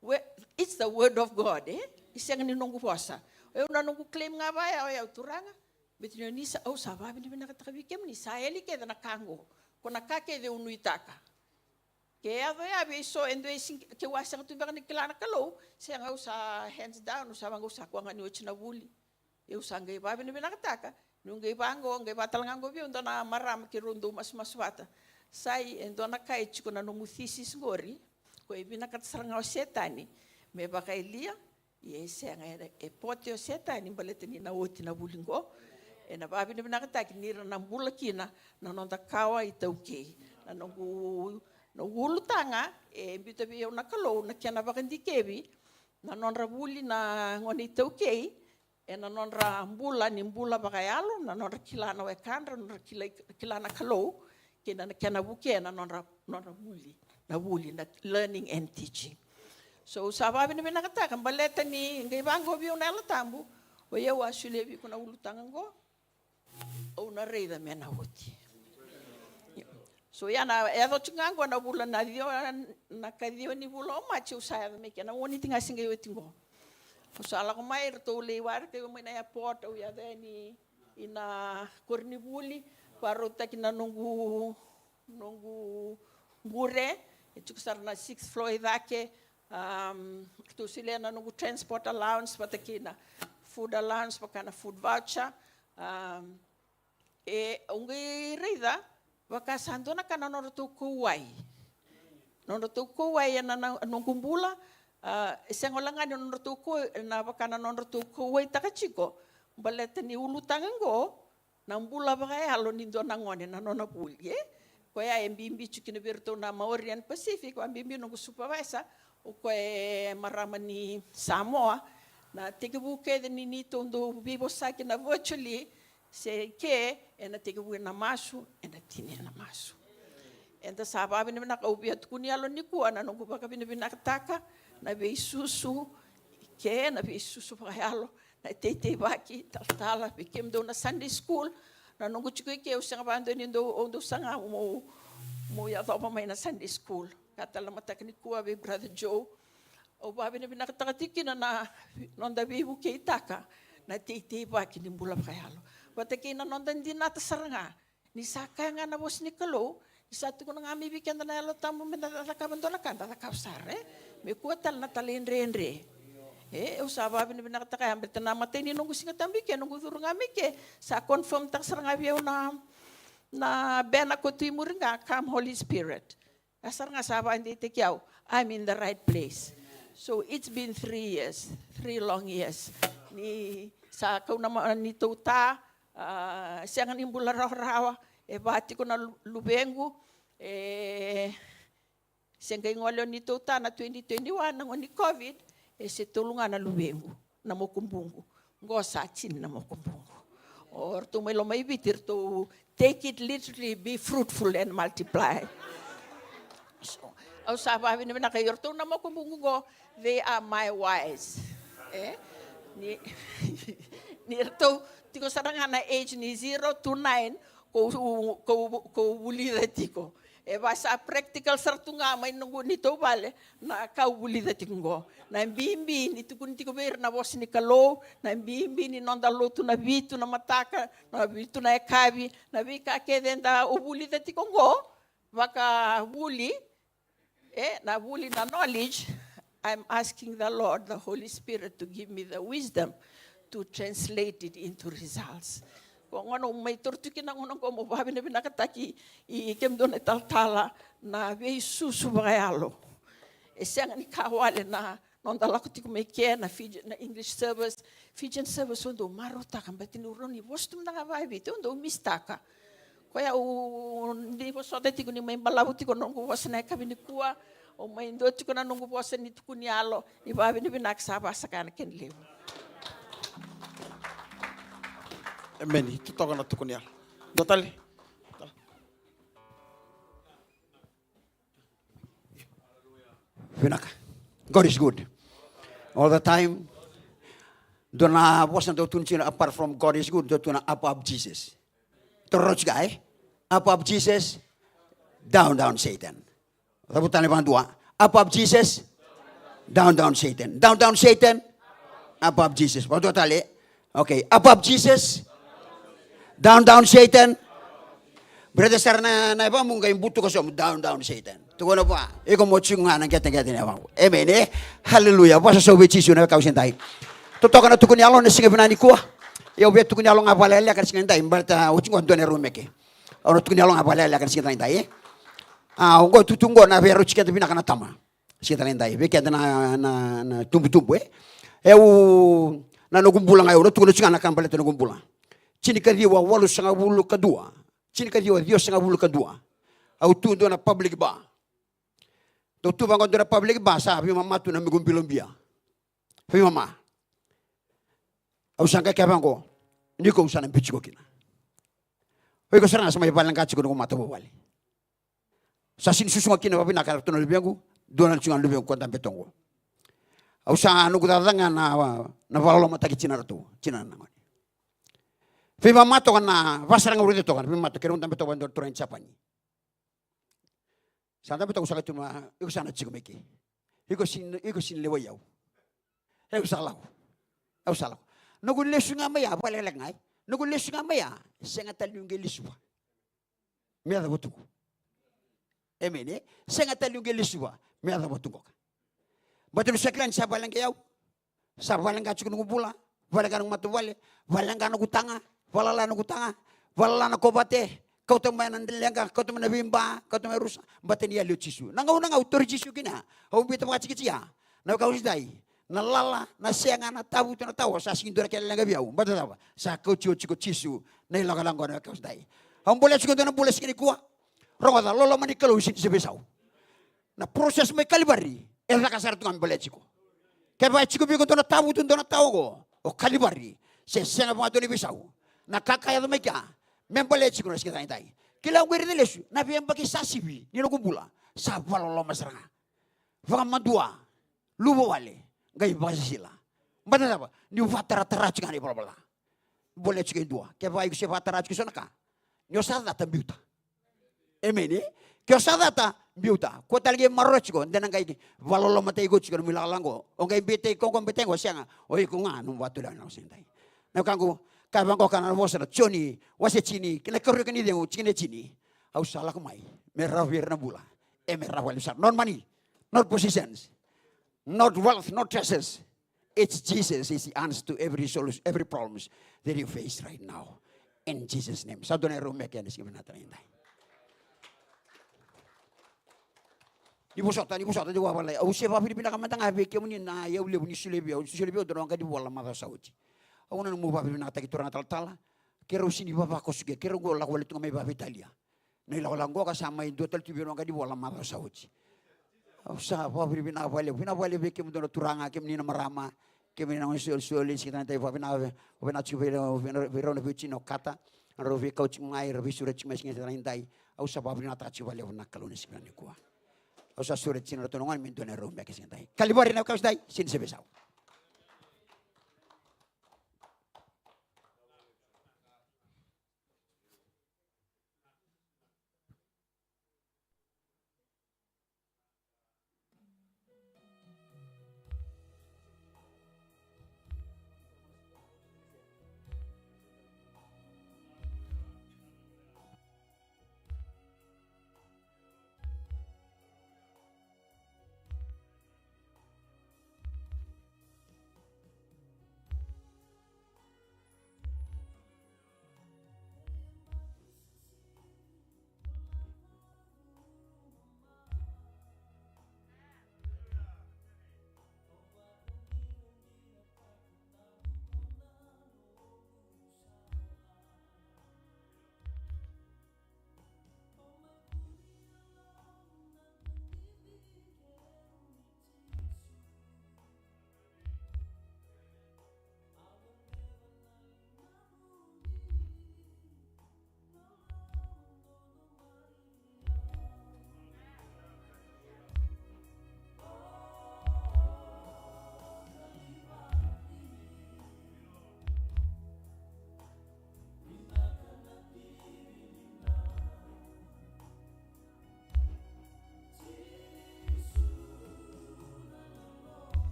we-, it's the word of God, e? E sega ni noqu vosa. O yau na noqu claim ga vaya, o yau, Turaga, baleta ni o ni sa, au sa vavinavinakataka vei kemuni, sa yali kece na ka oqo. Ko na ka kece au nuitaka. Ke yaco ya vei so e dua e sega, keu a sega tu beka ni kila na Kalou, sega, au sa hands down, au sa vaqo, au sa koya ga ni oti na vuli. Au sa qai vavinavinakataka, niu qai vaqo, qai vata tale ga qo vei au dua na marama keirau dau masumasu vata. Sai, e dua na ka e tiko na nomu thesis qori, ko e vinakata sara ga o Setani me vakayalia, ia e sega, e, e pote o Setani baleta ni na oti na vuli qo. Ena vavinavinakataki ni ra na bula kina na noda kawa iTaukei. Na noqu, noqu ulutaga, e biuta vei au na Kalou na kena vakadikevi na nodra vuli na gone iTaukei, ena nodra bula ni bula vakayalo, na nodra kila na wekadra, nodra kila, kila na Kalou, kei na kena vukea na nodra, nodra vuli, na vuli, na learning and teaching. So, au sa vavinavinakataka, baleta ni qai vaqo vei au na Yalo Tabu, o yau a solia vei iko na ulutaga qo, au na raica me na oti. So, ia na, e yaco tiko ga qo na vula na ciwa, na ka ciwa ni vula o Maji, au sa yaco mai ke, na Moniti ga se qai oti qo. Au sa lako mai, ratou lai waraka au mai na airport, au yaco yani ina koronivuli, vakarautaki na noqu, noqu bure, e tiko sara na sixth floor i cake, um, ratou solia na noqu transport allowance, vata kei na food allowance, vaka na food voucher, um, e, au qai raica, vaka sa dua na ka na nodratou kauwai. Nodratou kauwai ena, na, noqu bula, a, e sega wale ga ni nodratou kau-, na vaka na nodratou kauwaitaka tiko, baleta ni ulutaga qo, na bula vakayalo ni dua na gone, na nona vuli, e? Koya e bibi tiko kina vei iratou na Maori and Pacific, vakabibi noqu supervisor, o koya e marama ni Samoa, na tekivu kece ni neitou dau veivosaki na virtually, se ke, ena tekivu ena masu, ena tini ena masu. Eda sa vavinavinaka, au via tukuni yalo nikua na noqu vakavinavinakataka na veisusu i ke, na veisusu vakayalo, na teiteivaki, talatala, vei kemudou na Sunday school, na noqu tiko i ke, au sega vakadua ni dau, au dau saga meu, meu yacova mai na Sunday school. Ka tale na mataka nikua vei Brother Joe. Au vavinavinakataka tiko kina na noda veivukeitaka na teiteivaki ni bula vakayalo. Vata kei na noda dinata sara ga ni sa kaya ga na vosa ni Kalou, ni sa tukuna ga mai vei keda na Yalo Tabu me da cakava dua na ka, da cakava sara, e? Me kua tale na talaidredre. E, au sa vavinavinakataka ya, baleta na imatai ni noqu Siga Tabu i ke, noqu curu ga mai ke, sa confirm-taka sara ga vei au na, na bena ko tu i muri ga, Come Holy Spirit. A sara ga sa vakadeitaki au, I'm in the right place. So it's been three years, three long years. Ni sa kau na ma-, ni tou ta, ah, sega ni bula rawarawa, e va tiko na lu-, luvequ, e se qai gole o ni tou ta na twenty twenty-one, na gauna ni COVID, e se tolu ga na luvequ, na mokubuqu. Qo sa tini na mokubuqu. O ratou mai Lomaiviti, ratou take it literally, be fruitful and multiply. So, au sa vavinavinaka, i ratou na mokubuqu qo, they are my wise. E? Ni, ni ratou tiko sara ga na age ni zero to nine, ko, ko, ko vulica tiko. E va sa practical sara tu ga mai noqu ni tou vale, na ka au vulica tiko qo. Na bibi ni tukuni tiko vei ira na vosa ni Kalou, na bibi ni noda lotu na vitu na mataka, na vitu na yakavi, na veika kece da o vulica tiko qo, vakavuli, e, na vuli na knowledge, I'm asking the Lord, the Holy Spirit, to give me the wisdom to translate it into results. Ko gona au mai toro tu kina gona qo mo vavinavinakataki i kemudou na talatala na veisusu vakayalo. E sega ni ka wale na noda lako tiko mai ke na Fiji, na English service, Fijian service, o dou marautaka, but ni rawa ni vosa tu mada ga vakaViti, o dou mistaka. Koya au ni vosota tiko ni mai balavu tiko na noqu vosa na yakavi nikua, au mai dua tiko na noqu vosa ni tukuni yalo, ni vavinavinaka sa vasaka na kena levu. Emeni. Totoka na tukuni yalo. Dua tale. Vinaka. God is good. All the time. Dua na vosa dau tukuni tiko, apart from God is good, dau tukuna above Jesus. Toro tiko, e? Above Jesus, down, down Satan. Cavuta tale vakadua. Above Jesus, down, down Satan. Down, down Satan, above Jesus. Vakadua tale. Okay, above Jesus, down, down Satan. Brother sara na, na yavamu qai butuka sobu, down, down Satan. Tukuna vua, iko mo tiko ga na qeteqete ni yavamu. Amen, e? Hallelujah. Vosa sobu vei Jisu na wekaqu siga dai. Totoka na tukuni yalo na siga vinaka nikua. Au via tukuni yalo ga vakalekaleka na siga dai, baleta oti qo dua na erau meke. Au na tukuni yalo ga vakalekaleka na siga dai, e? A, oqo tutu qo na via rauti keda vinaka na tama. Siga dai, vei keda na, na, na tubutubu, e? Au, na noqu bula ga, au na tukuna tiko ga na ka baleta noqu bula. Tinikaciwa walusagavulu ka dua. Tinikaciwa ciwasagavulu ka dua. Au tu dua na public bar. Dau tu vaqo dua na public bar, sa veimama tu na noqu bilo bia. Veimama. Au sa qai kaya vaqo, ni ko au sa na biu tiko kina. O iko sara ga sa mai valeqa tiko noqu matavuvale. Sa sini susuga kina vavinaka na ratou na luvequ, dua na tiko ga na luvequ ko dabe toqo. Au sa noqu caca ga na, na vakalolomataki tina ratou, tina na gone. Veimama toka na vasara ga au raica toka, veimama toka, keirau dabe toka vadua na turaga ni Japani. Sa dabe toka, au sa qai tukuna, iko sa na tiko mai ke. Iko sini, iko sini lewai au. Au sa lako. Au sa lako. Noqu lesu ga mai ya, vakalekaleka ga, e? Noqu lesu ga mai ya, sega tale niu qai lesuva. Me yacova tu qo. Emeni, e? Sega tale niu qai lesuva. Me yacova tu qoka. Baleta niu sa kila ni sa valeqai au. Sa valeqa tiko noqu bula, valeqa noqu matavuvale, valeqa noqu taga, valala noqu taga, valala na kovate, kauta mai na leqa, kauta mai na veiba, kauta mai rusa, baleta ni yali o Jisu. Na gauna ga au tauri Jisu kina, au biuta vakatikitiki ya. Na wekaqu siga dai, na lala, na sega, na tavutu, na tawa, sa sega ni dua na kena leqa vei au. Baleta cava? Sa kauti au tiko o Jisu na ilakolako, na wekaqu siga dai. Au bolea tiko e dua na bula siga nikua. Rogoca, loloma ni Kalou e sega ni veisau. Na process mai Kalivari e caka sara tu ga me balea tiko. Kevaka e tiko vei iko dua na tavutu, dua na tawa qo, o Kalivari se sega vakadua ni veisau. Na ka ka yaco mai kea me balea tiko na siga dai. Kila, au qai raica lesu na veiyabaki sa sivi ni noqu bula, sa vakaloloma sara ga. Vakamadua, luva wale, qai vakasisila. Baleta cava? Niu vakataratara tiko ga na ivalavala ca. Bolea tiko e dua. Kevaka iko se vakatara tiko eso na ka, ni o sa cata, biuta. Emeni, e? Ke o sa cata, biuta. Kua tale qai maroroya tiko, de na qai vakalolomataki iko tiko na nomu ilakolako qo. O qai beitaki koya qo, beitaki qo, sega. O iko ga nomu vakatulewa na nomu siga dai. Na wekaqu, kaya vaqo ka na vosa na Joni, wase tini, kei na karua ni cegu, tikina e tini. Au sa lako mai me rawa vei ira na bula. E me rawa vei ira sara. Not money, not positions, not wealth, not treasures. It's Jesus is the answer to every solution, every problems that you face right now. In Jesus' name. Sa dua na erau meke ena siga vinaka tale ga edai. Ni vosota, ni vosota, ni wavalai. Au se vavinavinaka mada ga vei kemuni na iyau levu ni solia vei au. Ni solia vei au dua na waqa ni vola macawa sa oti. Au na nomu vavinavinakataki turaga talatala. Keirau sini vavakoso ke, keirau qo lako wale tu ga mai vavitalia. Na ilakolako qo ka sa mai dua tale tu vei au na waqa ni vola macawa sa oti. Au sa vavinavinaka vakalevu, vinaka vakalevu vei kemudou na turaga, kemuni na marama, kemuni na gone solisoli, siga tale nidai, vavinavinaka, vavinavinaka tiko vei rau, vei rau na veiwatini o Kata, na rau veikau tiko mai, rau veisureti tiko mai siga tale nidai. Au sa vavinavinakataka tiko vakalevu na Kalou na siga nikua. Au sa sureti na ratou na gone me dua na rau beka siga nidai. Kalivari na kau sidai, sini se veisau.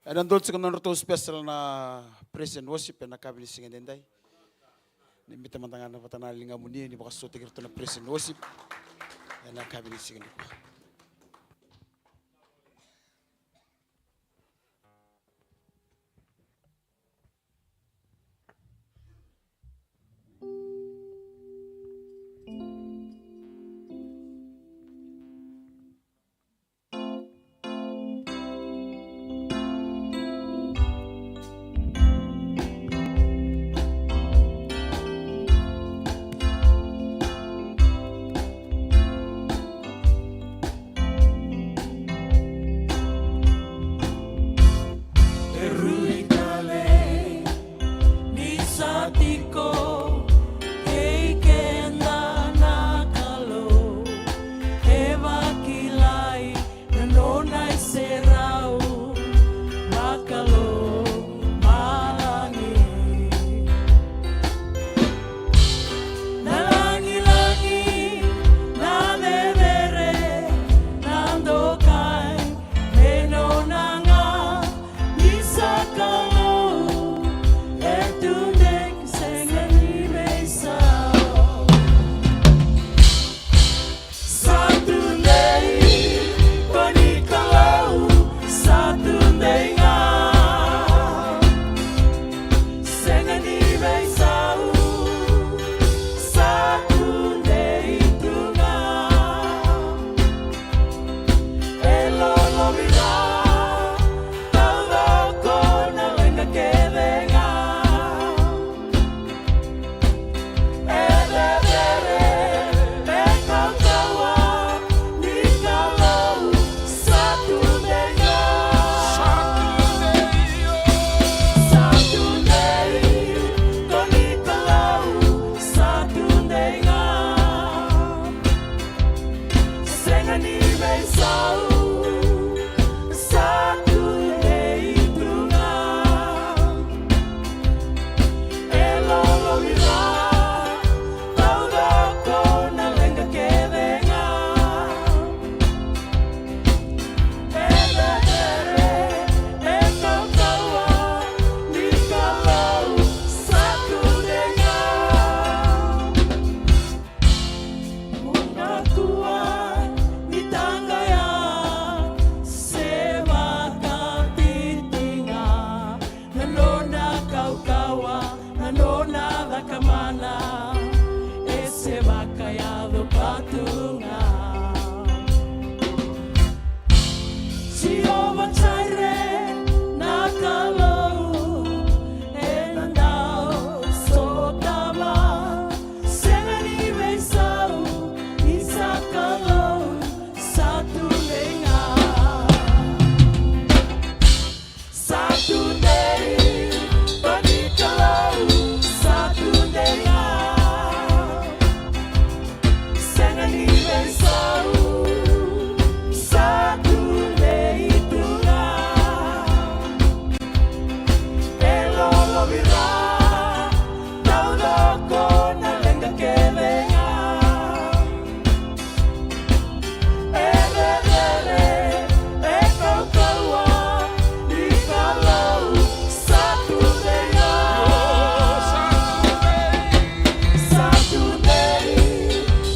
Ena dua tiko na nodratou special na praise and worship ena yakavi ni siga edaidai. Ni biuta mada ga na vata na ligamuni ni vakasautaki iratou na praise and worship ena yakavi ni siga nikua. E rui tale ni sa tiko kei keda na Kalou, e vakilai na nona iserau vakalomalagi. Na lagilagi, na cecere, na dokai, me nona ga, ni sa Kalou e tudei, sega ni veisau. Sa tudei, ko ni Kalou, sa tudei ga. Sega ni veisau, sa tudei tu ga. E lolovira taucoko na leqa kece ga. E cecere, e kaukauwa, ni Kalou sa tudei ga. Sa tudei, ko ni Kalou sa tudei ga. Sega ni veisau, sa tudei tu ga. E lolovira taucoko na leqa kece ga. E cecere, e kaukauwa, ni Kalou sa tudei ga. Bula tu ni taqaya, se vakatitiqa na nona kaukauwa, na nona cakamana, e se vakayaco vatu ga. Jiova Jaire, na Kalou eda dau sotava. Sega ni veisau, ni sa Kalou sa tudei ga. Sa tudei, ko ni Kalou sa tudei ga. Sega ni veisau, sa tudei tu ga. E lolovira taucoko na leqa kece ga. E cecere, e kaukauwa, ni Kalou sa tudei ga. Sa tudei,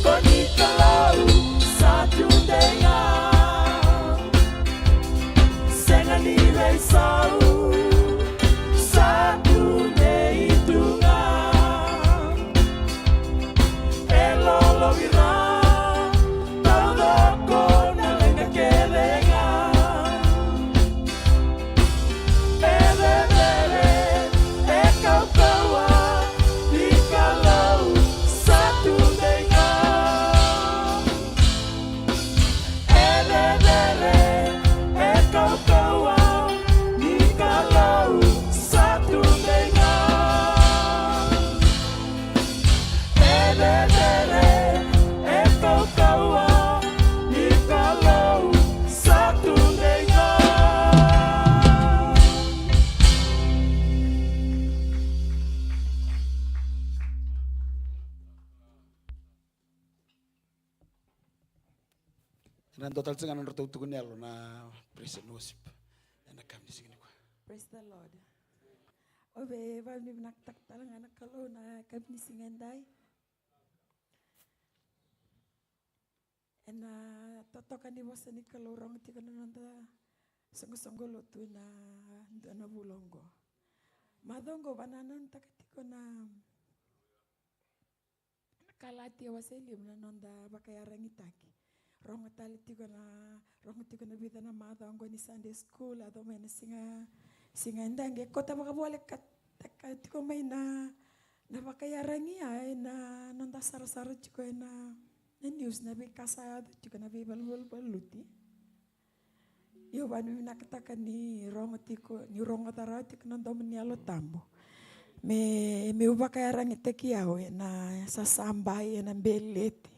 ko ni Kalou sa tudei ga. Sega ni veisau, sa tudei tu ga. E lolovira taucoko na leqa kece ga. E cecere, e kaukauwa, ni Kalou sa tudei ga. E cecere, e kaukauwa, ni Kalou sa tudei ga. E cecere, e kaukauwa, ni Kalou sa tudei ga. Ena dua tale tiko ga na nodratou tukuni yalo na praise and worship ena yakavi ni siga nikua. Praise the Lord. Au via vakavinavinakataka tale ga na Kalou na yakavi ni siga edai. Ena totoka ni vosa ni Kalou rogo tiko na noda soqosoqo lotu ena dua na vula oqo. Macawa oqo vanananutaka tiko na Na Kalatia wase lima na noda vakayaragitaki. Rogo tale tiko na, rogo tiko na vica na macawa oqo ni Sunday school, a yaco mai na siga, siga edai qai kauta vakavolekataka tiko mai na, na vakayaragi ya ena noda sarasara tiko ena, na news, na veika sa yaco tiko, na veivalavala valuti. Io, au vakavinavinakataka ni rogo tiko, ni rogoca rawa tiko na domo ni Yalo Tabu. Me, meu vakayaragitaki au ena sasabai, ena beleti.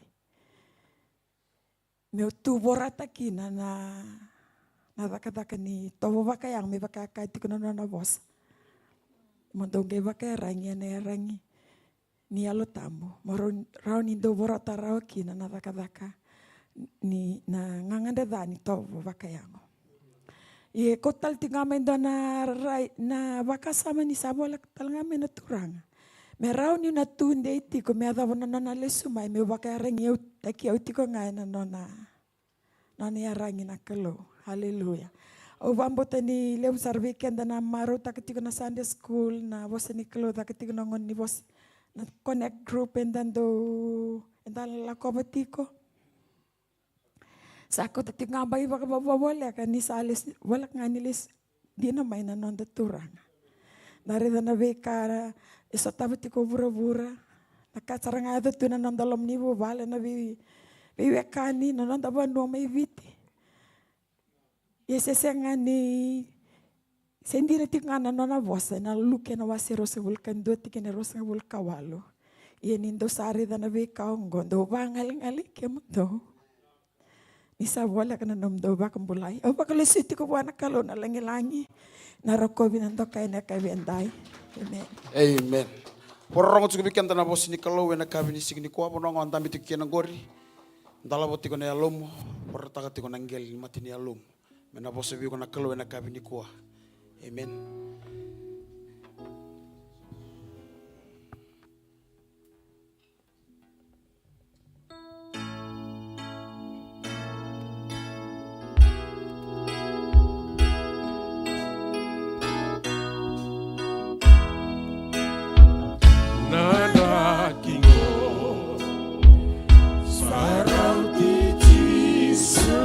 Meu tu vorata kina na, na cakacaka ni tovo vakayago, me vaka e kaya tiko na nona vosa. Mo dou qai vakayaragi ena yaragi ni Yalo Tabu, mo rawa, rawa ni dou vorata rawa kina na cakacaka ni, na gagadre ca ni tovo vakayago. Ia e kauta tale tiko ga mai dua na rai, na vakasama ni sa voleka tale ga mai na Turaga me rawa niu na tudei tiko me yacova na nona lesu mai, meu vakayaragiautaki au tiko ga ena nona nona yaragi na Kalou. Haleluya. Au vakabauta ni levu sara vei keda na marautaka tiko na Sunday school, na vosa ni Kalou, caka tiko na gauna ni vosa, na connect group eda dau, eda lakova tiko. Sa kauta tiko ga mai vakavakavoleka ni sa lesu, voleka ga ni lesu dina mai na noda Turaga. Da raica na veika e sotava tiko o vuravura, na ka sara ga e yaco tu na noda loma ni vuvale, na vei, veiwekani, na noda vanua mai Viti. Ia se sega ni, se dina tiko ga na nona vosa ena Luke na wase ruasagavulu ka dua tikina e ruasagavulu ka walu. Ia ni dou sa raica na veika oqo, dou vagalegalai kemudou. Ni sa voleka na nomudou vakabulai. Au vakalesui tiko vua na Kalou na lagilagi, na rokovi, na dokai ena yakavi edai. Amen. Amen. Vakarorogo tiko vei keda na vosa ni Kalou ena yakavi ni siga nikua, vanua ga o dabe tiko kina oqori. Dolava tiko na yalomu, vakarautaka tiko na qele ni mata ni yalomu. Me na vosa vei iko na Kalou ena yakavi nikua. Amen. Na draki qo, sa rauti Jisu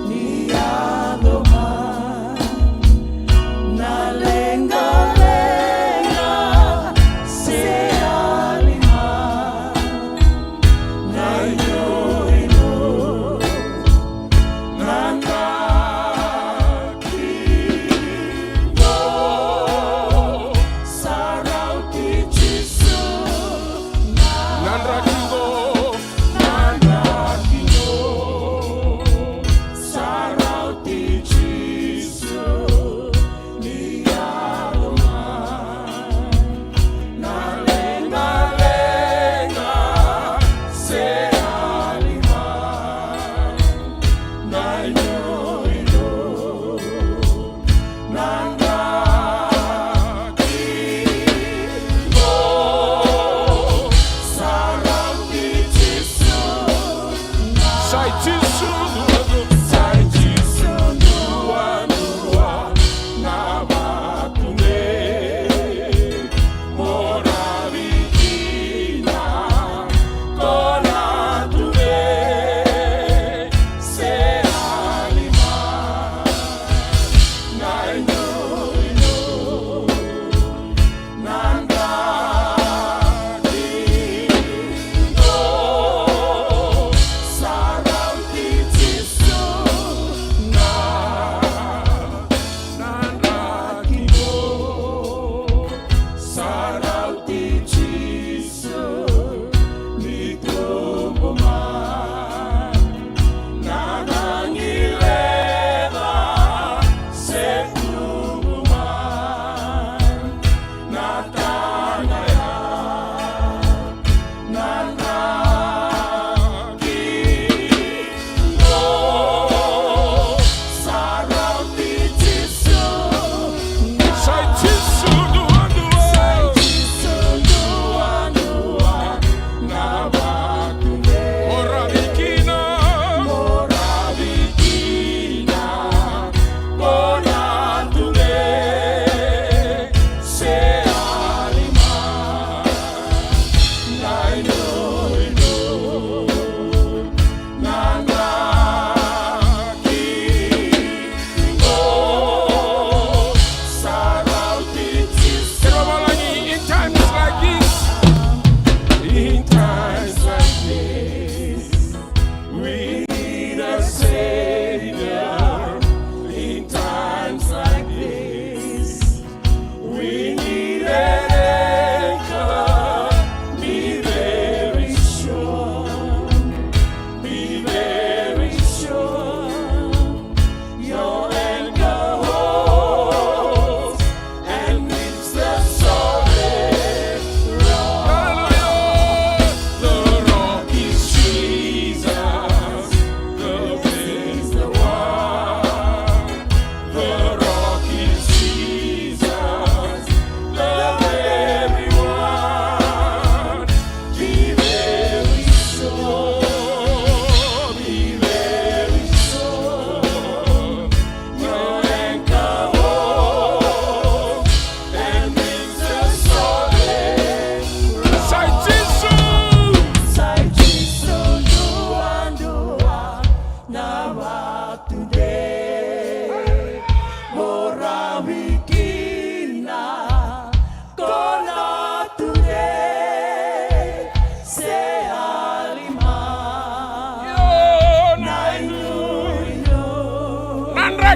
ni yaco mai. Na leqaleqa se yali mai. Na inoino, na draki qo, sa rauti Jisu. Na draki qo, na draki qo, sa rauti Jisu. Ni yaco mai. Na leqaleqa se yali mai. Na inoino, na draki qo, sa rauti Jisu. Sa i Jisu duadua. Sa i Jisu duadua. Na vatu nei moravi kina ko na tudei se yali mai. Na inoino, na draki qo, sa rauti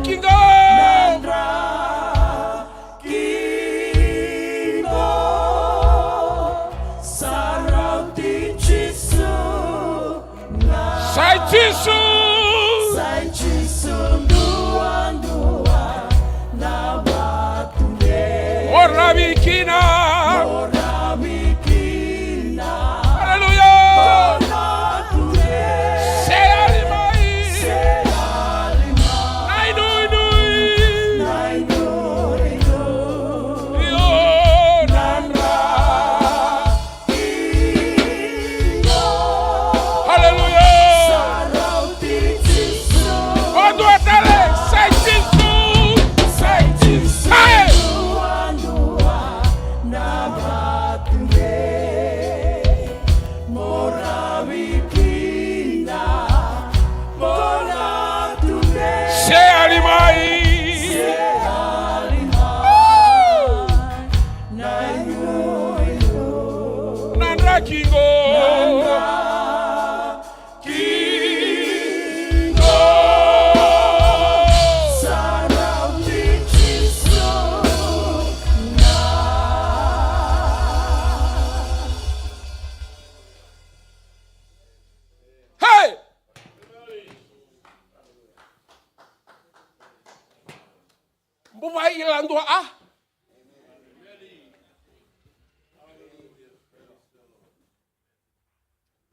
Kigo. Nadra kigo. Sarauti Jisu. Sai Jisu. Sai Jisu duadua na vatu. Moravi kina. Moravi kina. Aleluya. Moravi kina. Se yali mai. Se yali mai. Na inuinui. Na inuinui. Io, nana. Aleluya. Vakadua tale, sai Jisu. Sai Jisu. Hey. Se yali mai. Nadra kigo. Kigo. Hey! Buvai ila dua a.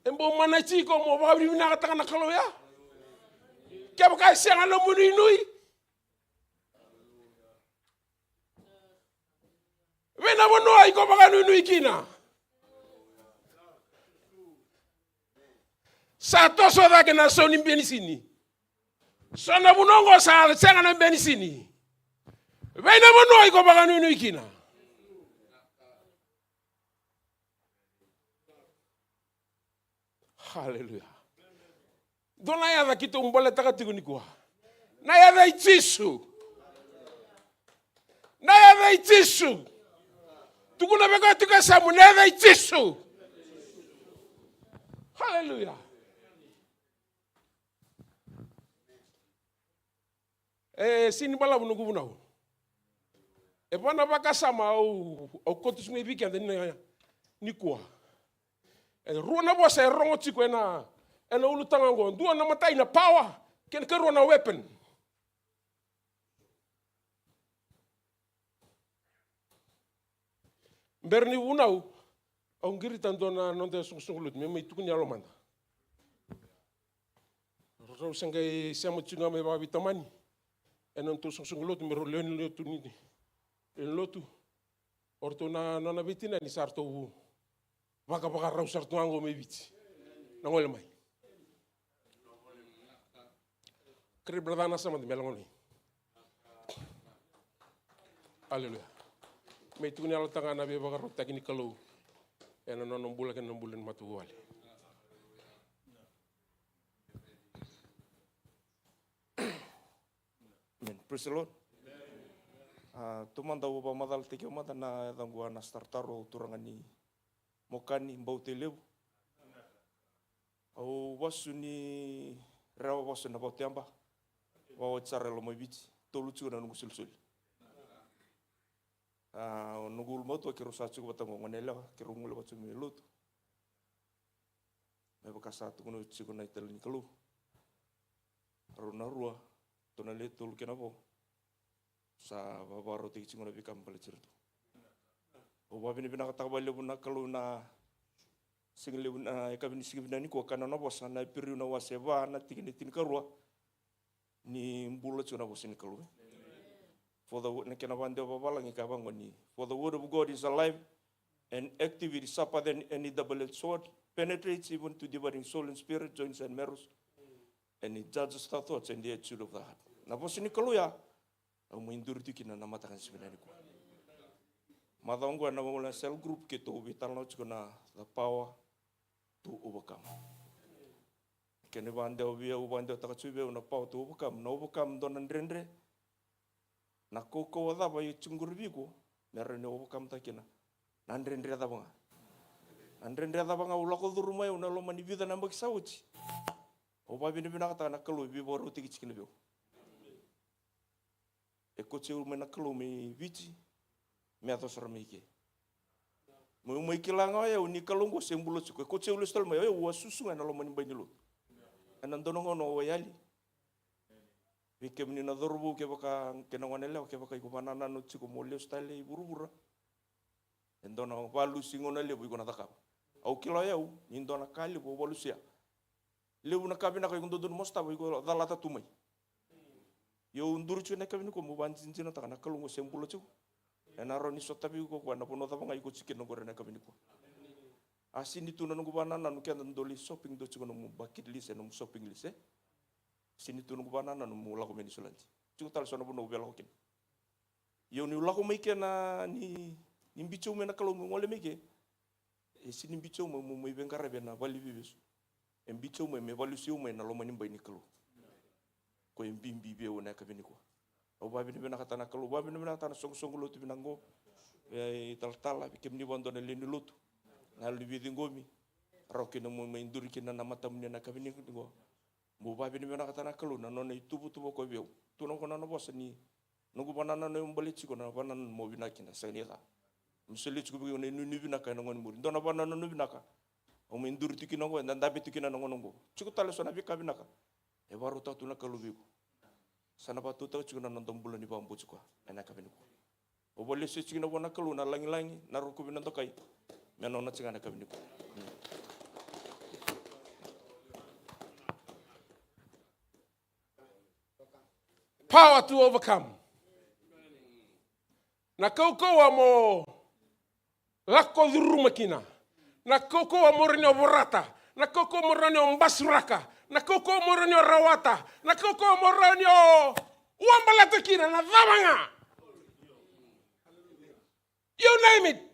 E bau manati iko mo vakavinavinakataka na Kalou ya. Kevaka e sega na nomu inuinui, vei na vanua iko vakanuinui kina? Sa toso cake na sau ni benisini. So na vanua oqo sa sega na benisini. Vei na vanua iko vakanuinui kina? Aleluya. Dua na yaca keitou boletaka tiko nikua. Na yaca i Jisu. Na yaca i Jisu. Tukuna vei koya tiko e yasamu, na yaca i Jisu. Aleluya. E sini balavu noqu vunau. E va na vakasama au, au koto tiko mai vei keda ni, nikua. E rua na vosa e rogo tiko ena, ena ulutaga oqo. Dua na matai na power, kena karua na weapon. Bera ni vunau, au qirita dua na noda soqosoqo lotu me mai tukuni yalomada. Rau se qai sema tiko ga mai vakaveitamani ena nodatou soqosoqo lotu me rau lewe ni lotu ni, lewe ni lotu. O ratou na nona veitinani sa ratou vakavakarau sara tu ga qo mai Viti. Na gole mai. Kerei brother na sa mada me lagona. Aleluya. Me tukuni yalotaka na veivakarautaki ni Kalou ena nona bula kei na bula ni matavuvale. Amen. Praise the Lord. A, tou mada au vakamacalataki au mada na yacaqu a Nastartaro, au turaga ni Mokani, Bauta i Levu. Au vasu ni Rewa, vasu na Vatu Yaba. Vawati sara e Lomaiviti, tolu tiko na noqu solisoli. A, noqu ulumatua keirau sa tiko vata qo, gone yalewa, keirau gole vata tiko mai lotu. Me vaka sa tukuna tiko na italai ni Kalou. Rau na rua, tou na lewe tolu kei na vo. Sa vakarautaki tiko na veika me baleti iratou. Au vakavinavinakataka vakalevu na Kalou na siga levu na yakavi ni siga vinaka nikua, ka na nona vosa na Iperiu na wase va na tikina e tinikarua. Ni bula tiko na vosa ni Kalou. For the wo-, na kena vakadewa vavalagi ka vaqo ni, "For the word of God is alive and active, it is sharper than any double-edged sword, penetrates even to dividing soul and spirit, joints and marrows, and it judges the thoughts and the attitude of the heart." Na vosa ni Kalou ya, au mai duri tiko kina na mataka ni siga vinaka nikua. Macawa oqo ena Vagolea Cell Group keitou veitalanoa tiko na the power to overcome. Kena vakadewa vei au, vakadewataka tiko vei au na power to overcome. Na overcome dua na dredre. Na kaukauwa cava e tiko qori vei iko me rawa ni overcome taka kina? Na dredre cava ga? Na dredre cava ga au lako curuma au ena loma ni vica na yabaki sa oti, au vakavinavinakataka na Kalou e veivakarautaki tiko kina vei au. E kauti au mai na Kalou mai Viti me yaco sara mai ke. Meu mai kila ga o yau ni Kalou oqo se bula tiko. E kauti au lesu tale mai, o yau a susu ga ena loma ni bai ni lotu. Ena dua na gauna au a yali. Vei kemuni na cauravou, kevaka kei na goneyalewa, kevaka iko vakanananu tiko mo lesu tale i vuravura, e dua na valusi gauna levu iko na cakava. Au kila o yau ni dua na ka levu au valusia. Levu na ka vinaka iko dodonu mo sotava, iko calata tu mai. Ia au duri tiko ena yakavi nikua meu vakadinadinataka na Kalou oqo se bula tiko. Ena rawa ni sotavi iko o koya ena vanua cava ga iko tiko kina oqori ena yakavi nikua. A sega ni tu na noqu vakanananu keda dau lai shopping, dau tiko nomu bucket list, e nomu shopping list, e? Sega ni tu noqu vakanananu meu lako mai Niusiladi. Tiko tale so na vanua au via lako kina. Ia niu lako mai ke na, ni, ni biuti au mai na Kalou meu gole mai ke. E sega ni biuti au mai meu mai veiqaravi ena vale ni veivesu. E biuti au mai me valusi au mai na loma ni bai ni Kalou. Ko e bibi vei au ena yakavi nikua. Au vakavinavinakataka na Kalou, vakavinavinakataka na soqosoqo lotu vinaka oqo. Vei talatala, vei kemuni vakadua na lewe ni lotu. Na yalo ni veiciqomi. Rawa kina mo mai duri kina na matamuni ena yakavi nikua. Mo vakavinavinakataka na Kalou na nona ituvatuva koya vei au. Tukuna o koya na nona vosa ni noqu vakanananu au baleti iko na vakanananu mo vinaka kina, sega ni ca. Mo solia tiko vei iko na inuinui vinaka ena gauna ni muri. Dua na vakanananu vinaka. Au mai duri tu kina oqo, e dadabe tu kina na gauna oqo. Tiko tale so na veika vinaka e vakarautaka tu na Kalou vei iko. Sa na vakatautaka tiko na noda bula ni vakabauti koya ena yakavi nikua. Au vakalesuya tiko kina vua na Kalou na lagilagi, na rokovi, na dokai me nona tiko ga ena yakavi nikua. Power to overcome. Na kaukauwa mo lako curuma kina. Na kaukauwa mo rawa ni o vorata. Na kaukauwa mo rawa ni o basuraka. Na kaukauwa mo rawa ni o rawata. Na kaukauwa mo rawa ni o ua baleta kina na cava ga. You name it.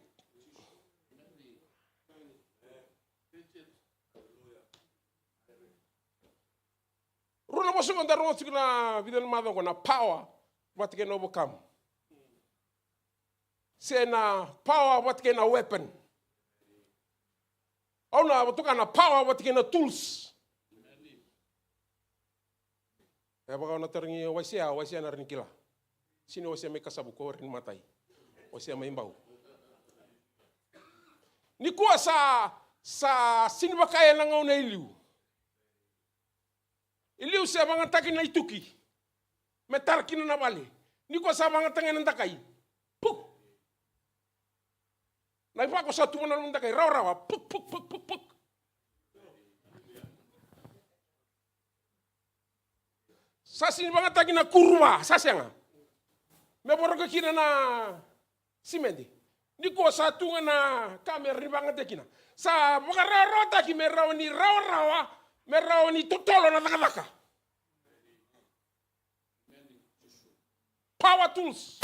Rua na vosa qo da rogoca tiko na vica na macawa qo, na power vata kei na overcome. Se na power vata kei na weapon. Au na vatoka na power vata kei na tools. E vaka au na tarogi Waisea, Waisea na rawa ni kila. Sega ni Waisea mai Kasavu, ko Reni Matai. Waisea mai Bau. Nikua sa, sa sega ni vaka ena gauna e liu. E liu se vagataki na ituki me tara kina na vale. Nikua sa vagataki na dakai. Puk. Na ivako sa tu vua na loma ni dakai, rawarawa. Puk, puk, puk, puk, puk. Sa sega ni vagataki na kuruva, sa sega. Me voroka kina na simede. Nikua sa tu ga na ka me rawa ni vagataki kina. Sa vakarawarawataki me rawa ni rawarawa, me rawa ni totolo na cakacaka. Power tools.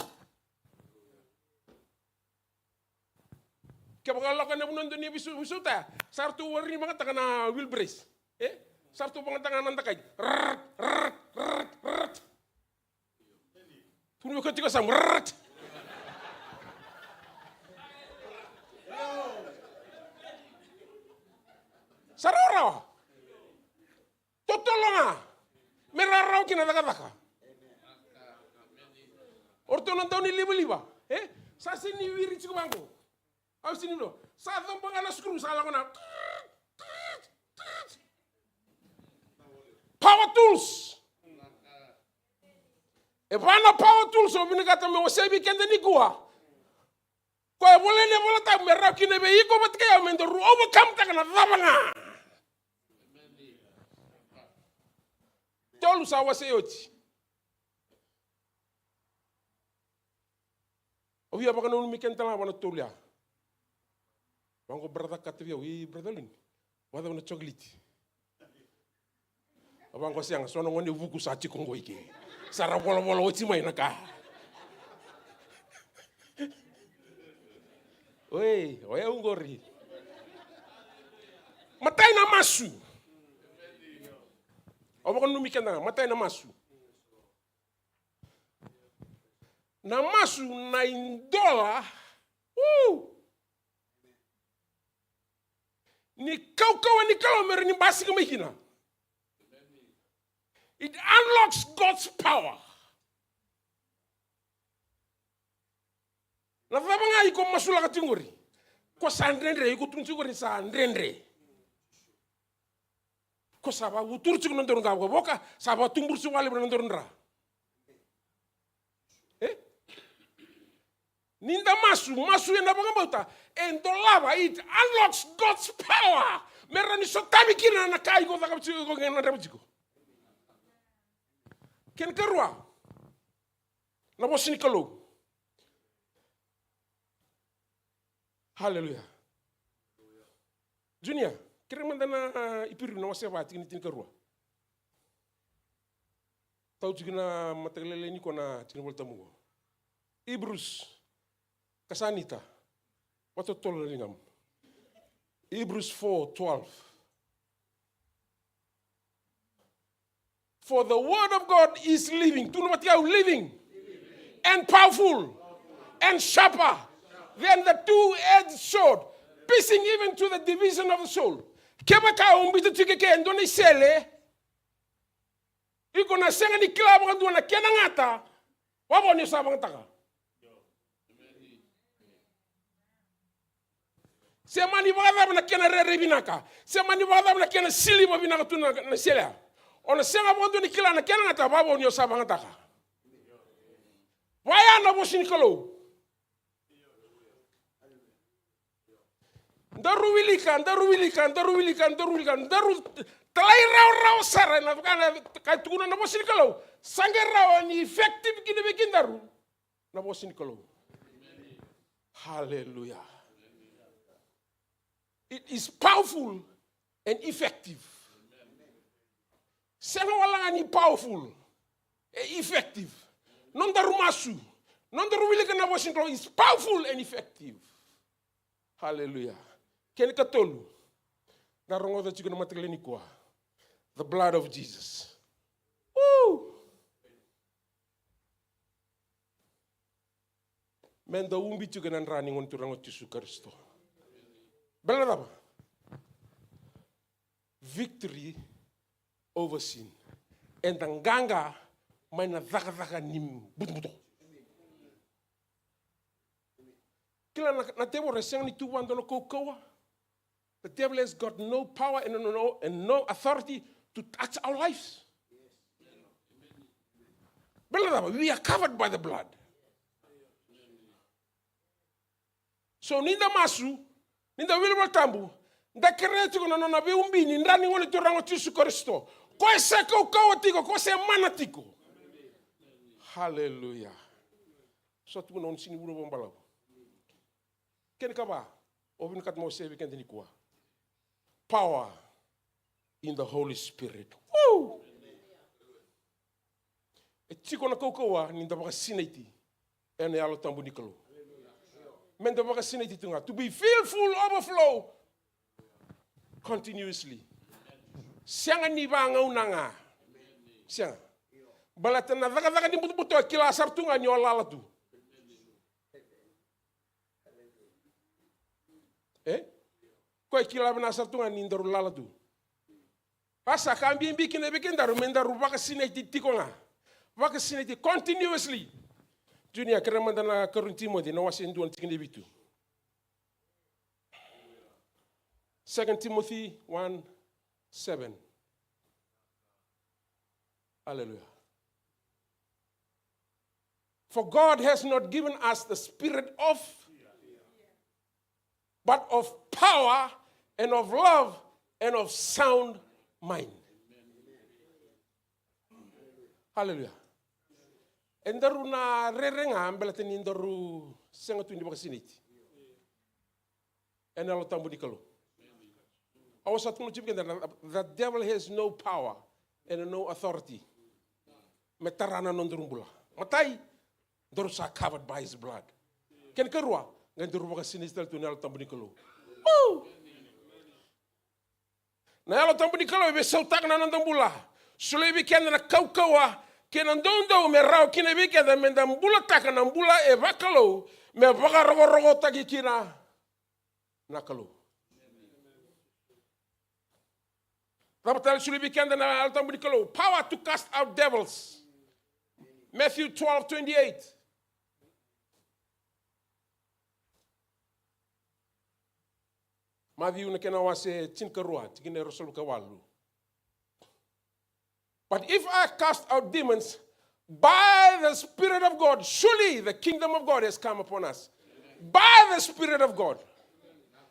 Kevaka lako ena vanua dodonu ni veisau, veisautaya, sa ratou rawa ni vagataka na wheel brace. E? Sa ratou vagataka na dakai. Rrrt, rrrt, rrrt, rrrt. Tukuni vei koya tiko yasamu. Rrrt. Sa rawarawa. Totolo ga me rawarawa kina na cakacaka. O ratou na dau ni livaliva, e? Sa sega ni wiri tiko vaqo. Au sega ni viro. Sa coba ga na screw, sa lako na power tools. E va na power tools au vinakata me wasea vei keda nikua. Koya e volai ena iVolatabu me rawa kina vei iko vata kei au me daru overcome-taka na cava ga. Tolu sa wasei oti. Au via vakananumi keda tale ga vua na tolu ya. Vaqo brother kata vei au, "E brother Luni, vakacava na chocolate?" Au vaqo, "Sega, so na gone vuku sa tiko qo i ke. Sa ra volavola oti mai na ka." Oi, o yau qori. Matai na masu. Au vakananumi keda ga, matai na masu. Na masu na idola, u, ni kaukauwa ni Kalou me rawa ni basika mai kina. It unlocks God's power. Na cava ga iko masulaka tiko qori? Ko sa dredre, iko tukuna tiko qori ni sa dredre. Ko sa vakavuturi tiko na nodaru qavokavoka, sa vakatuburi tiko vakalevu na nodaru dra. E? Ni da masu, masu ena vakabauta, e dolava, it unlocks God's power. Me rawa ni sotavi kina na ka iko cakava tiko, iko gadreva tiko. Kena karua, na vosa ni Kalou. Haleluya. Junior, kerea mada na, ah, Iperiu na wase va, tikina tinikarua. Tau tiko na mataka lailai ni ko na tikina Volatabu qo. Hebrews, ka sa nita. Vakatotolo na ligamu. Hebrews four twelve. For the word of God is living. Tukuna vata kei au, living. And powerful. And sharper than the two-edged sword, piercing even to the division of the soul. Kevaka o biuta tiko e ke e dua na isele, iko na sega ni kila vakadua na kena gata, vavo ni o sa vagataka. Se mani vakacava na kena rere vinaka, se mani vakacava na kena siliva vinaka tu na, na selea. O na sega vakadua ni kila na kena gata, vavo ni o sa vagataka. Vaya na vosa ni Kalou. Daru wilika, daru wilika, daru wilika, daru wilika, daru talairawarawa sara ena vaka na ka e tukuna na vosa ni Kalou. Sa qai rawa ni effective kina vei kedaru na vosa ni Kalou. Haleluya. It is powerful and effective. Sega wale ga ni powerful, e effective. Nodaru masu, nodaru wilika na vosa ni Kalou is powerful and effective. Haleluya. Kena ikatolu, da rogoca tiko na mataka lailai nikua. The blood of Jesus. Woo! Meda ubi tiko ena dra ni Gone Turaga o Jisu Karisito. Bela na cava? Victory over sin. Eda qaqa mai na cakacaka ni butobuto. Kila na, na tevoro e sega ni tu vua dua na kaukauwa. The devil has got no power and no, no, and no authority to touch our lives. Bela na cava, we are covered by the blood. So ni da masu, ni da wili Volatabu, da kerea tiko na nona veiubi ni dra ni Gone Turaga o Jisu Karisito. Ko e se kaukauwa tiko, ko e se mana tiko. Haleluya. So tukuna o ni sini vula vakabalavu. Kena ikava, au vinakata meu wasea vei keda nikua. Power in the Holy Spirit. Woo! E tiko na kaukauwa ni da vakasinaiti ena Yalo Tabu ni Kalou. Meda vakasinaiti tu ga. To be filled full, overflow continuously. Sega ni vagauna ga. Sega. Baleta na cakacaka ni butobuto e kila sara tu ga ni o lala tu. E? Koya e kila vinaka sara tu ga ni daru lala tu. A sa ka bibi kina vei kedaru me daru vakasinaiti tiko ga. Vakasinaiti continuously. Junior, kerea mada na Karua ni Timoci na wase e dua na tikina e vitu. Second Timothy one seven. Hallelujah. For God has not given us the spirit of, but of power and of love and of sound mind. Hallelujah. E daru na rere ga baleta ni daru sega tu ni vakasinaiti ena Yalo Tabu ni Kalou. Au sa tukuna tiko vei keda, the devil has no power and no authority me tara na nodaru bula. Matai, daru sa covered by his blood. Kena karua, qai daru vakasinaiti tale tu na Yalo Tabu ni Kalou. Woo! Na Yalo Tabu ni Kalou e veisautaka na noda bula. Solia vei keda na kaukauwa kei na doudou me rawa kina vei keda meda bulataka na bula e vakalou, me vakarokorokotaki kina na Kalou. Cava tale e solia vei keda na Yalo Tabu ni Kalou? Power to cast out devils. Matthew twelve twenty-eight. Maciu na kena wase tinikarua, tikina e ruasagavulu ka walu. But if I cast out demons by the Spirit of God, surely the kingdom of God has come upon us. By the Spirit of God.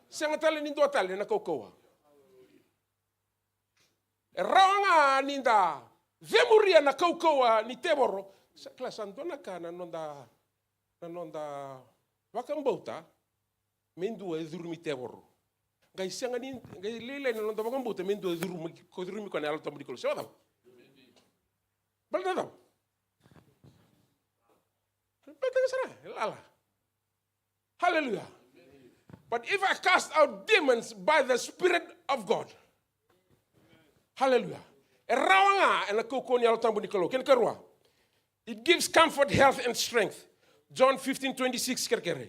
Sega tale ni dua tale na kaukauwa. E rawa ga ni da cemuria na kaukauwa ni tevoro. Sa kila sa dua na ka na noda, na noda vakabauta me dua e curumi tevoro. Qai sega ni, qai lailai na noda vakabauta me dua e curumi, ko curumi koya na Yalo Tabu ni Kalou. Se o cava? Baleta na cava? Baleta ga sara, e lala. Hallelujah. But if I cast out demons by the Spirit of God. Hallelujah. E rawa ga ena kaukauwa ni Yalo Tabu ni Kalou. Kena karua. It gives comfort, health, and strength. John fifteen twenty-six, kerekere.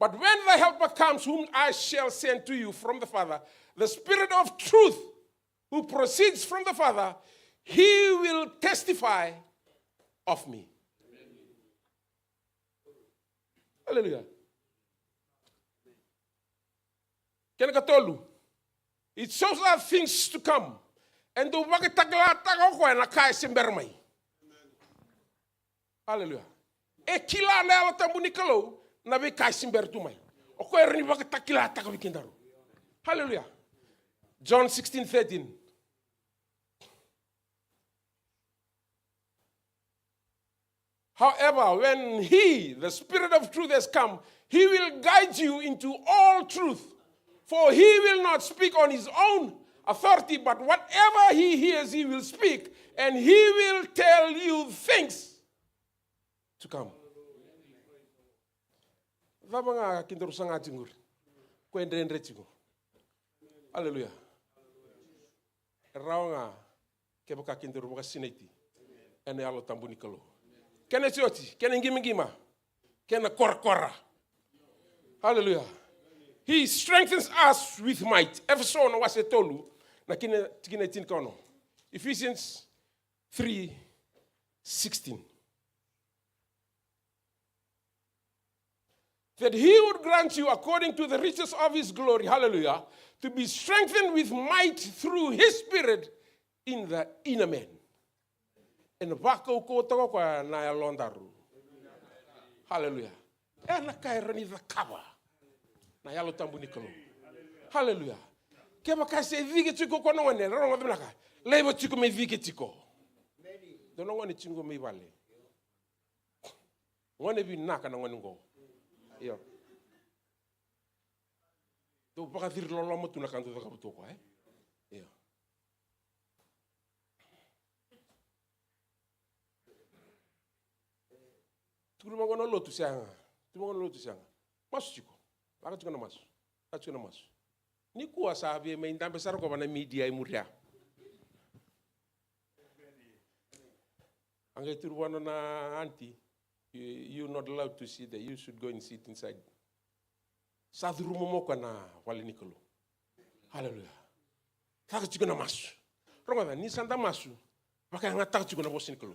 But when the Helper comes, whom I shall send to you from the Father, the Spirit of truth, who proceeds from the Father, he will testify of me. Hallelujah. Kena katolu. It shows us things to come. E dau vakatakilataka o koya na ka e se bera mai. Hallelujah. E kila na Yalo Tabu ni Kalou na veika e se bera tu mai. O koya e rawa ni vakatakilataka vei kedaru. Hallelujah. John sixteen thirteen. However, when he, the Spirit of truth, has come, he will guide you into all truth. For he will not speak on his own authority, but whatever he hears, he will speak, and he will tell you things to come. Cava ga kedaru saga tiko qori? Ko e dredre tiko. Aleluya. E rawa ga kevaka kedaru vakasinaiti ena Yalo Tabu ni Kalou. Kena iotioti, kena qimaqima, kena korakora. Hallelujah. He strengthens us with might. Efeso na wase tolu, na kena, tikina e tinikaono. Ephesians three sixteen. That he would grant you, according to the riches of his glory, hallelujah, to be strengthened with might through his Spirit in the inner man. Ena vakaukauwataka o koya na yalodaru. Hallelujah. E na ka e rawa ni cakava na Yalo Tabu ni Kalou. Hallelujah. Kevaka se cike tiko o koya na gone, rogoca vinaka. Laiva tiko me cike tiko. Dua na gone tiko mai vale. Gone vinaka na gone qo. Io. Dau vakaciri loloma tu na ka dau cakava tu o koya, e? Io. Tukuna vaqo na lotu, sega. Tukuna vaqo na lotu, sega. Masu tiko. Lako tiko na masu. Lako tiko na masu. Nikua sa via mai dabe sara o koya va na media e muria. A qai tukuna vua na aunty, "You, you're not allowed to sit there. You should go and sit inside." Sa curuma mai o koya na vale ni Kalou. Hallelujah. Caka tiko na masu. Rogoca, ni sa da masu, vakayagataka tiko na vosa ni Kalou.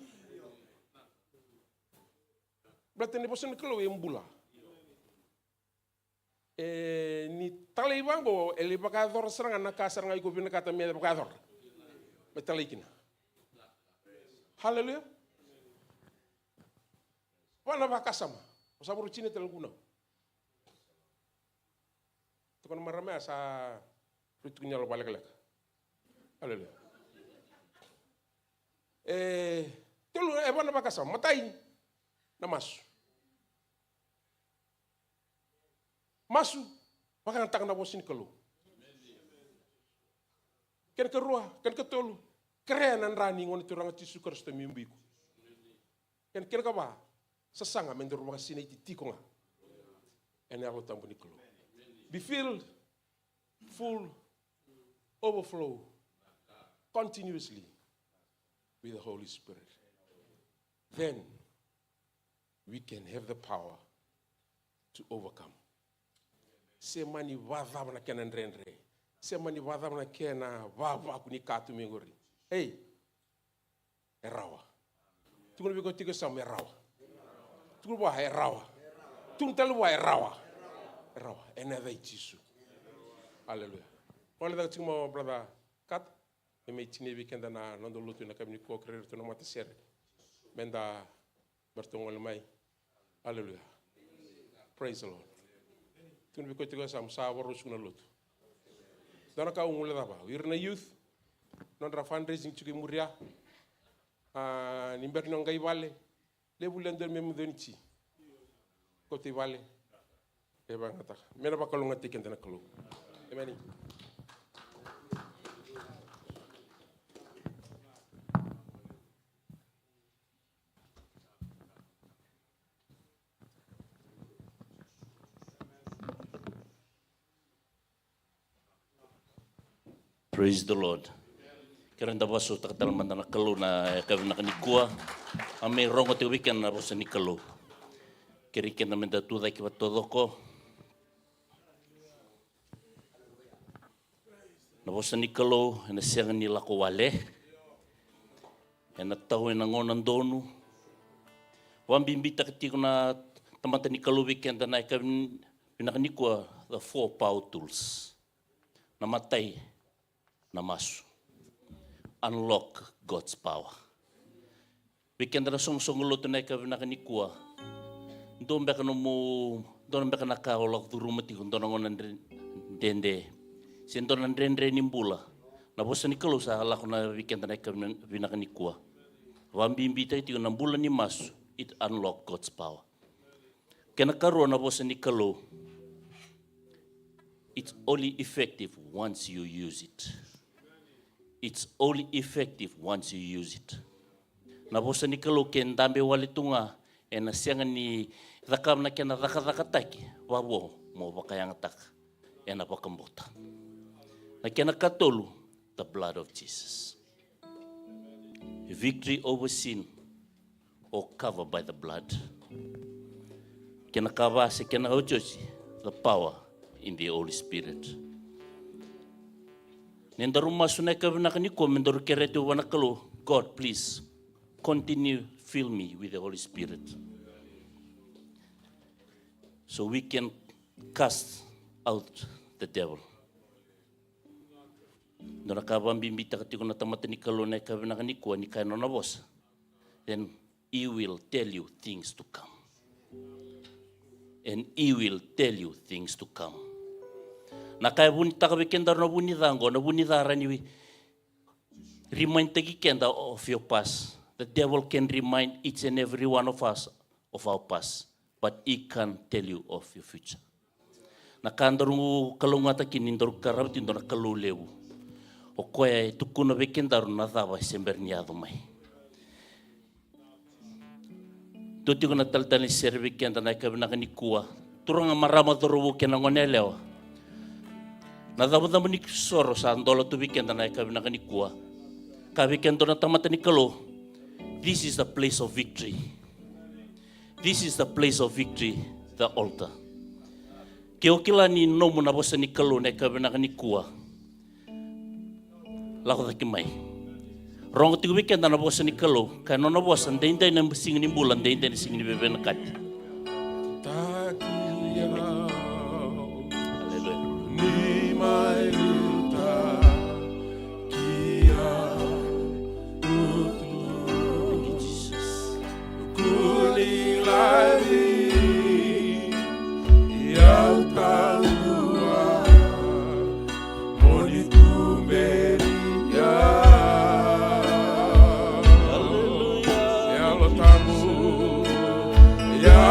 Baleta ni vosa ni Kalou e bula. E, ni talai vaqo, e lai vakayacora sara ga na ka sara ga iko vinakata me vakayacora. Me talai kina. Hallelujah. Va na vakasama. O sa voro tini tale guna. Toko na marama ya sa rui tukuni yalo vakalekaleka. Hallelujah. E, tolu, e va na vakasama. Matai, na masu. Masu, vakayagataka na vosa ni Kalou. Kena karua, kena katolu, kerea na dra ni Gone Turaga Jisu Karisito me biu iko. Kena, kena kava, sasaga me daru vakasinaiti tiko ga ena Yalo Tabu ni Kalou. Be filled, full, overflow, continuously with the Holy Spirit. Then, we can have the power to overcome. Se mani vacava na kena dredre, se mani vacava na kena vavaku ni ka tu mai qori. Ei, e rawa. Tukuna vei koya tiko e yasamu, e rawa. Tukuna vua e rawa. Tukuna tale vua e rawa. E rawa. Ena yaca i Jisu. Aleluya. Gole cake tiko mai o brother Kata. Me mai tinia vei keda na noda lotu ena yakavi nikua, kerea iratou na matasere. Meda, me ratou gole mai. Aleluya. Praise the Lord. Tukuna vei koya tiko e yasamu, sa vakarau tiko na lotu. Dua na ka au guilecava, o ira na youth, nodra fundraising tiko i muri ya. A, ni bera ni o qai vale, levu le dua me mudu ni ti. Kauta i vale. E vakayagataka. Me na vakalougatataki keda na Kalou. Emeni. Praise the Lord. Kerea da vakasautaka tale mada na Kalou na yakavi vinaka nikua. A mai rogo tiko vei keda na vosa ni Kalou. Kerei keda meda tu cake vakataucoko. Na vosa ni Kalou ena sega ni lako wale. Ena tau ena gauna donu. Vakabibitaka tiko na tamata ni Kalou vei keda na yakavi vinaka nikua, the four power tools. Na matai, na masu. Unlock God's power. Vei keda na soqosoqo lotu na yakavi vinaka nikua. Dua beka nomu, dua beka na ka o lako curuma tiko, dua na gauna dre-, dede. Se dua na dredre ni bula. Na vosa ni Kalou sa lako na vei keda na yakavi vinaka nikua. Vakabibitaki tiko na bula ni masu, it unlock God's power. Kena karua na vosa ni Kalou. It's only effective once you use it. It's only effective once you use it. Na vosa ni Kalou ke dabe wale tu ga, ena sega ni cakava na kena cakacakataki, vavo mo vakayagataka ena vakabauta. Na kena katolu, the blood of Jesus. Victory over sin or cover by the blood. Kena kava se kena otioti, the power in the Holy Spirit. Ni daru masu na yakavi vinaka nikua, me daru kerea tiko vua na Kalou, God, please, continue fill me with the Holy Spirit. So we can cast out the devil. Dua na ka vakabibitaka tiko na tamata ni Kalou na yakavi vinaka nikua ni kaya na nona vosa. Then he will tell you things to come. And he will tell you things to come. Na ka e vunitaka vei kedaru na vu ni ca oqo, na vu ni ca rawa ni remindtaki keda of your past. The devil can remind each and every one of us of our past, but he can't tell you of your future. Na ka daru kalougata kina ni daru qarava tiko e dua na Kalou levu. O koya e tukuna vei kedaru na cava e se bera ni yaco mai. Dua tiko na italetale ni sere vei keda na yakavi vinaka nikua. Turaga, marama, cauravou kei na goneyalewa. Na icavacava ni soro sa dola tu vei keda na yakavi vinaka nikua. Kaya vei keda na tamata ni Kalou. This is the place of victory. This is the place of victory, the altar. Ke o kila ni nomu na vosa ni Kalou na yakavi vinaka nikua. Lako cake mai. Rogo tiko vei keda na vosa ni Kalou. Ka nona vosa, daidai na siga ni bula, daidai na siga ni veivinakati. Taki au. Aleluya. Ni mai liutaki au. Thank you, Jesus. Kuli laivi, au taudua, mo ni tuberi au. Aleluya. Yalo Tabu, Yalo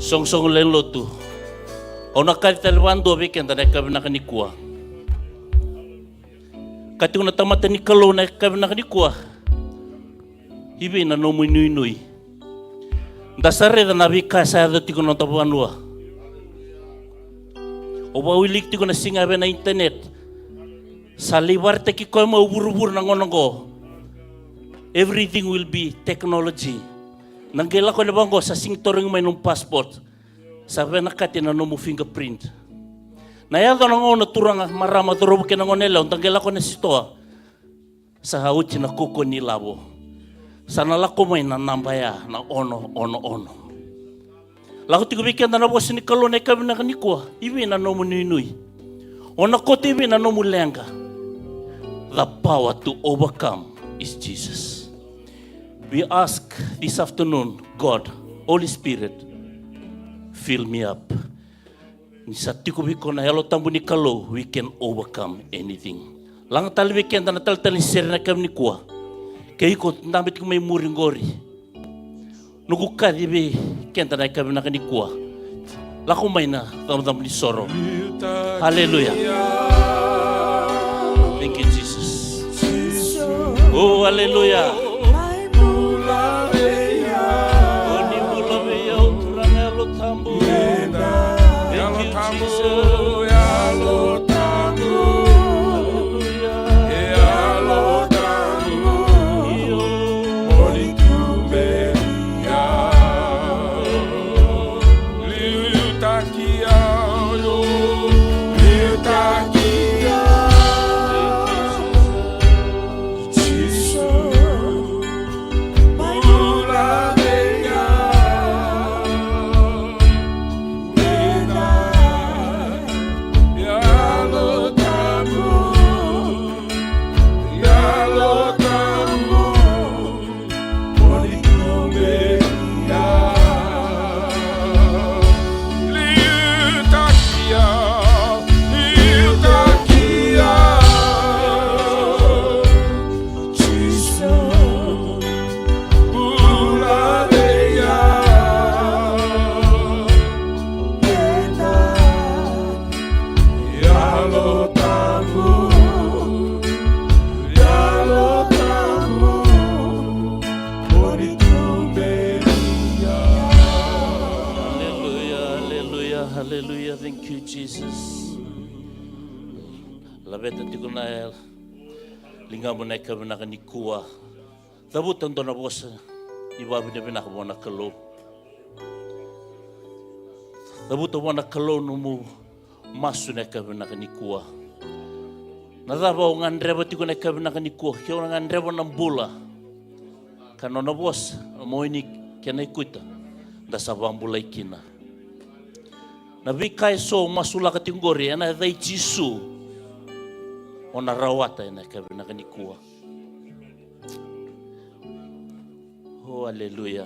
Sogosogo lewe ni lotu. Au na kaci tale vakadua vei keda na yakavi vinaka nikua. Ka tiko na tamata ni Kalou na yakavi vinaka nikua. I vei na nomu inuinui? Da sa raica na veika sa yaco tiko na noda vanua. Au vakawiliki tiko na siga vei na internet. Sa lai vakaraitaki koya mai o vuravura na gauna oqo. Everything will be technology. Na qai lako ena vaqo sa sigi torogi mai nomu passport. Sa vinakati na nomu fingerprint. Na yaco na gauna turaga, marama, cauravou kei na goneyalewa, da qai lako ena sitoa. Sa oti na kaukaua ni lavo. Sa na lako mai na naba ya na ono, ono, ono. Lako tiko vei keda na vosa ni Kalou na yakavi vinaka nikua. I vei na nomu inuinui? O na kauta i vei na nomu leqa? The power to overcome is Jesus. We ask this afternoon, God, Holy Spirit, fill me up. Ni sa tiko vei iko na Yalo Tabu ni Kalou, we can overcome anything. Laga tale vei keda na taletale ni sere na yakavi nikua. Ke iko dabe tiko mai muri qori. Noqu kaci vei keda na yakavi vinaka nikua. Lako mai na icabocabo ni soro. Aleluya. Thank you, Jesus. Oh, aleluya. O ni bula vei au, Turaga Yalo Tabu. Thank you, Jesus. Aleluya. Io. Aleluya, aleluya, aleluya. Thank you, Jesus. Laveta tiko na ligamu na yakavi vinaka nikua. Cavuta dua na vosa ni vakavinavinaka vua na Kalou. Cavuta vua na Kalou nomu masu na yakavi vinaka nikua. Na cava o gadreva tiko na yakavi vinaka nikua? Ke o na gadreva na bula ka nona vosa, na mawe ni kena ikuta, da sa vakabulai kina. Na veika eso o masulaka tiko qori, ena yaca i Jisu, o na rawata ena yakavi vinaka nikua. Oh, aleluya.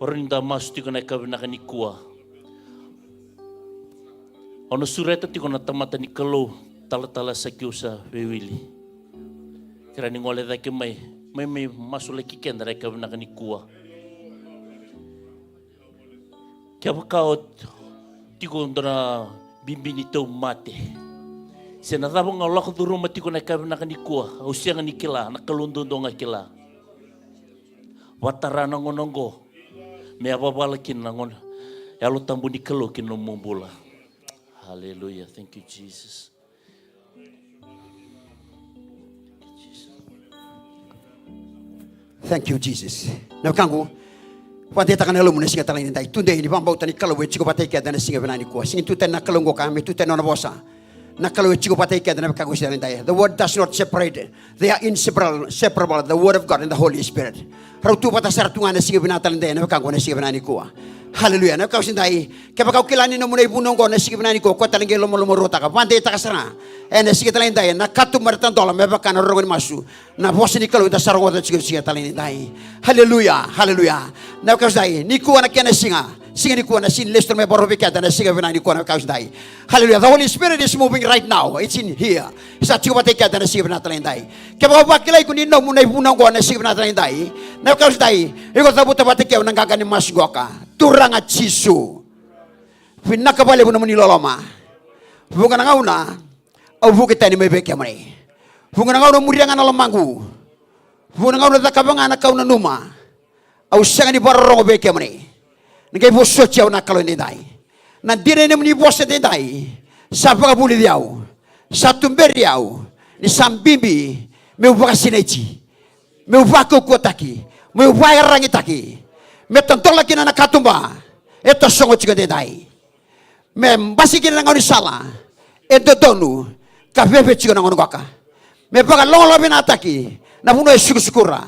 Ora ni da masu tiko na yakavi vinaka nikua, au na sureta tiko na tamata ni Kalou, talatala Sakiusa Veiwili. Kerea ni gole cake mai, mai, mai masulaki keda na yakavi vinaka nikua. Kevaka o tiko dua na bibi ni tauvimate, se na cava ga o lako curuma tiko na yakavi vinaka nikua, au sega ni kila, na Kalou duadua ga kila. Vakatara na gauna oqo me yavavala kina na gauna Yalo Tabu ni Kalou ki na nomu bula. Hallelujah. Thank you, Jesus. Thank you, Jesus. Na wekaqu, vakadeitaka na yalomu na siga talei ni dai. Tudei ni vakabauta ni Kalou e tiko vata kei keda na siga vinaka nikua. Sega ni tu tani na Kalou qo ka me tu tani na nona vosa. Na Kalou e tiko vata kei keda na wekaqu siga talei ni dai. The word does not separate. They are inseparable, separable, the word of God and the Holy Spirit. Rau tu vata sara tu ga na siga vinaka talei ni dai, na wekaqu na siga vinaka nikua. Hallelujah. Na wekaqu siga ni dai. Kevaka o kila ni nomu na ivunau oqo na siga vinaka nikua, o koya tale qai lomalomaruataka, vakadeitaka sara ga. Ena siga talei ni dai, na katuba mai na tadola me vaka na rorogo ni masu. Na vosa ni Kalou eda sa rogoca tiko ena siga talei ni dai. Haleluya, haleluya. Na wekaqu siga ni dai, nikua na kena siga. siga nikua, na siga ni lesu tale mai vakarau vei keda na siga vinaka nikua na wekaqu edaidai. Hallelujah. The Holy Spirit is moving right now. It's in here. Sa tiko vata kei keda na siga vinaka tale edaidai. Kevaka vakilai iko ni nomu na ivunau oqo na siga vinaka tale edaidai, na wekaqu edaidai, iko cavuta vata kei au na qaqa ni masu qoka. Turaga Jisu, vinaka vakalevu nomuni loloma. Vuqa na gauna au vuki tani mai vei kemuni. Vuqa na gauna au muria ga na lomaqu. Vuqa na gauna au cakava ga na ka au nanuma. Au sega ni vakarorogo vei kemuni. Ni qai vosoti au na Kalou edaidai. Na dina ni nomuni vosa edaidai sa vakavulici au, sa tuberi au ni sa bibi meu vakasinaiti, meu vakaukauwataki, meu vakaiyaragitaki, me tadola kina na katuba e tasogo tiko edaidai, me basika kina na gaunisala e dodonu ka veve tiko na gauna qoka, me vakalogaloga vinakataki na vanua e sukusukura,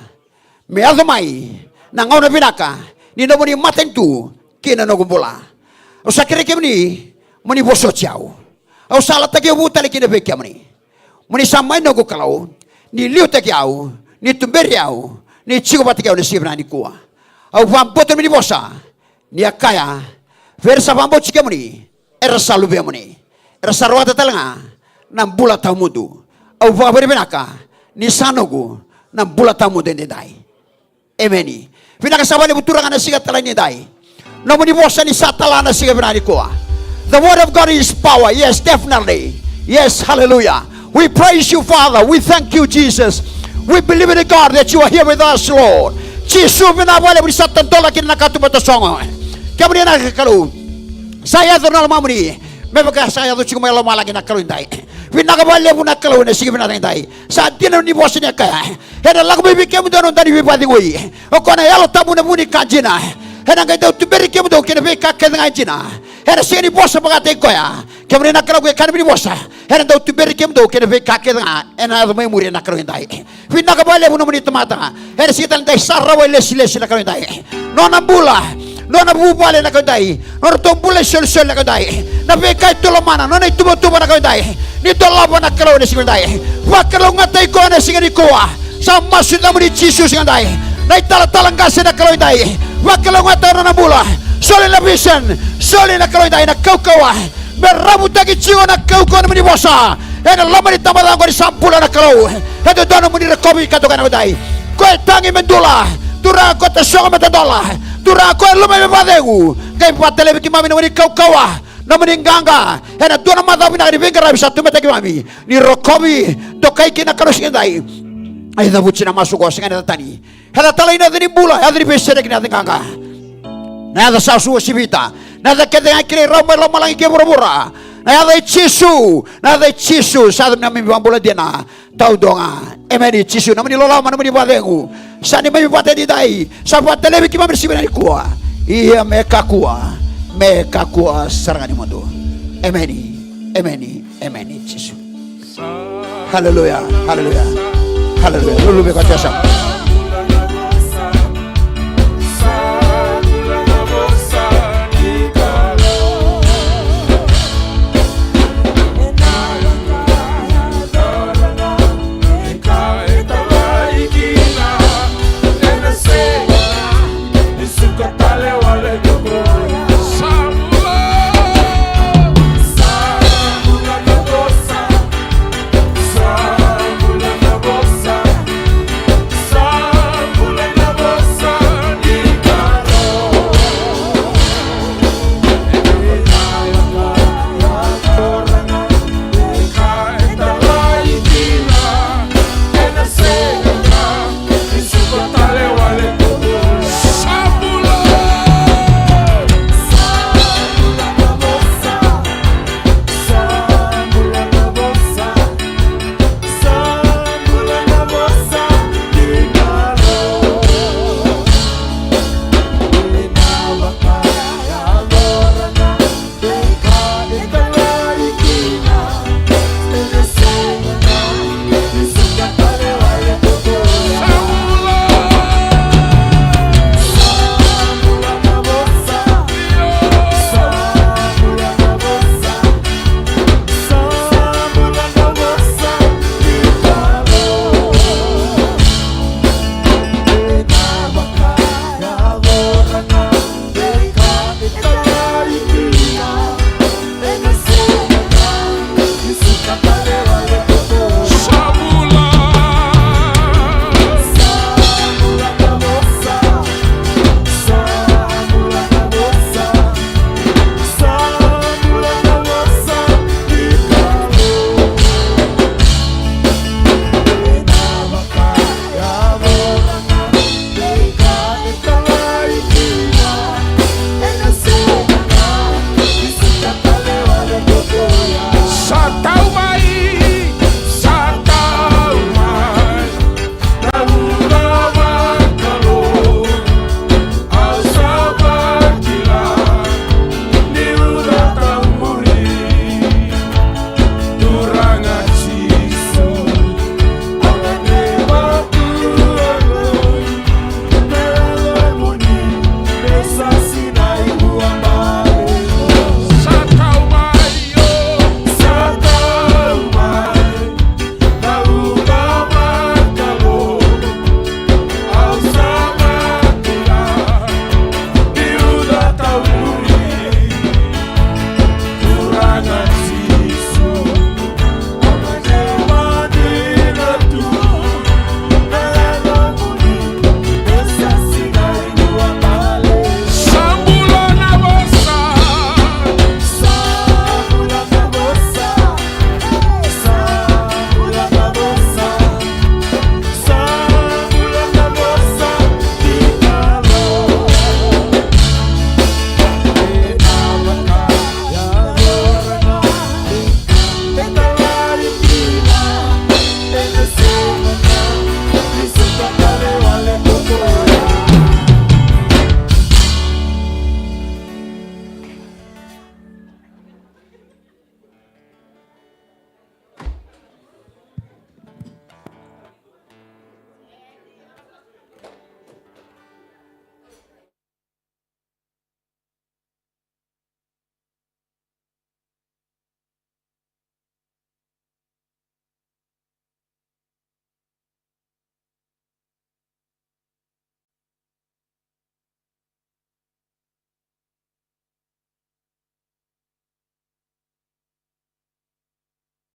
me yaco mai na gauna vinaka ni nomuni matanitu kina noqu bula. Au sa kerei kemuni mo ni vosoti au. Au sa lataki au vou tale kina vei kemuni. Mo ni sa mai noqu Kalou, ni liutaki au, ni tuberi au, ni tiko vata kei au na siga vinaka nikua. Au vakabauta nomuni vosa, ni a kaya, vei ira sa vakabauti kemuni, era sa luvemuni, era sa rawata tale ga na bula tawamudu. Au vakavinavinaka ni sa noqu na bula tawamudu edaidai. Emeni. Vinaka saka vakalevu Turaga na siga tale edaidai. Nomuni vosa ni sa tala na siga vinaka nikua. The word of God is power. Yes, definitely. Yes, hallelujah. We praise you, Father. We thank you, Jesus. We believe in God that you are here with us, Lord. Jisu, vinaka vakalevu ni sa tadola kina na katuba tasogo. Kemuni na Kalou, sa yaco na lomamuni me vaka sa yaco tiko mai lomalagi na Kalou edaidai. Vinaka vakalevu na Kalou ena siga vinaka edaidai. Sa dina ni vosa ni a kaya, ena lako mai vei kemudou na noda ni veivakacegui. O koya na Yalo Tabu na vu ni ka dina. Ena qai dau tuberi kemudou kei na veika kece ga e dina. Ena sega ni vosa vakataki koya. Kemuni na Kalou, ke kaya na nomuni vosa, ena dau tuberi kemudou kei na veika kece ga ena yaco mai muri na Kalou edaidai. Vinaka vakalevu nomuni tamata. Ena siga tale edaidai sa rawa e lesilesi na Kalou edaidai. Nona bula, nona vuvale na Kalou edaidai. Nodratou bula isolisoli na Kalou edaidai. Na veika e tu lomana, nona ituvatuva na Kalou edaidai. Ni dolava na Kalou ena siga edaidai. Vakalougatataki koya ena siga nikua. Sa masu ena yacamuni Jisu siga edaidai. Na italatala qase na Kalou edaidai. Vakalougatataka na nona bula. Soli na vision. Soli na Kalou edaidai na kaukauwa. Me ravutaki tiko na kaukauwa ni nomuni vosa ena loma ni tabacakacaka ni sa bula na Kalou. E dodonu mo ni rokovi ka toka na Kalou edaidai. Ko e tagi me dula. Turaga ko e tasogo me tadola. Turaga ko e luma me vakacegu. Qai vakatalevi keimami na nomuni kaukauwa, na nomuni qaqa. Ena dua na macawa vinaka ni veiqaravi sa tu mai vei keimami. Ni rokovi, dokai kina na Kalou siga edaidai. Ai cavuti na masu qo, sega ni yaca tani. Yaca talei na yaca ni bula, yaca ni veisereki, na yaca qaqa. Na yaca sa uasivita. Na yaca kece ga e kilai rawa mai lomalagi kei vuravura. Na yaca i Jisu, na yaca i Jisu, sa yaca me na mai vakabula dina. Taudua ga. Emeni Jisu, na nomuni loloma, na nomuni vakacegu. Sa ni mai vata edaidai, sa vakatalevi keimami ena siga vinaka nikua. Ia me kakua, me kakua sara ga ni mudu. Emeni, emeni, emeni Jisu. Haleluya, haleluya, haleluya. Lululu vei koya tu e yasana.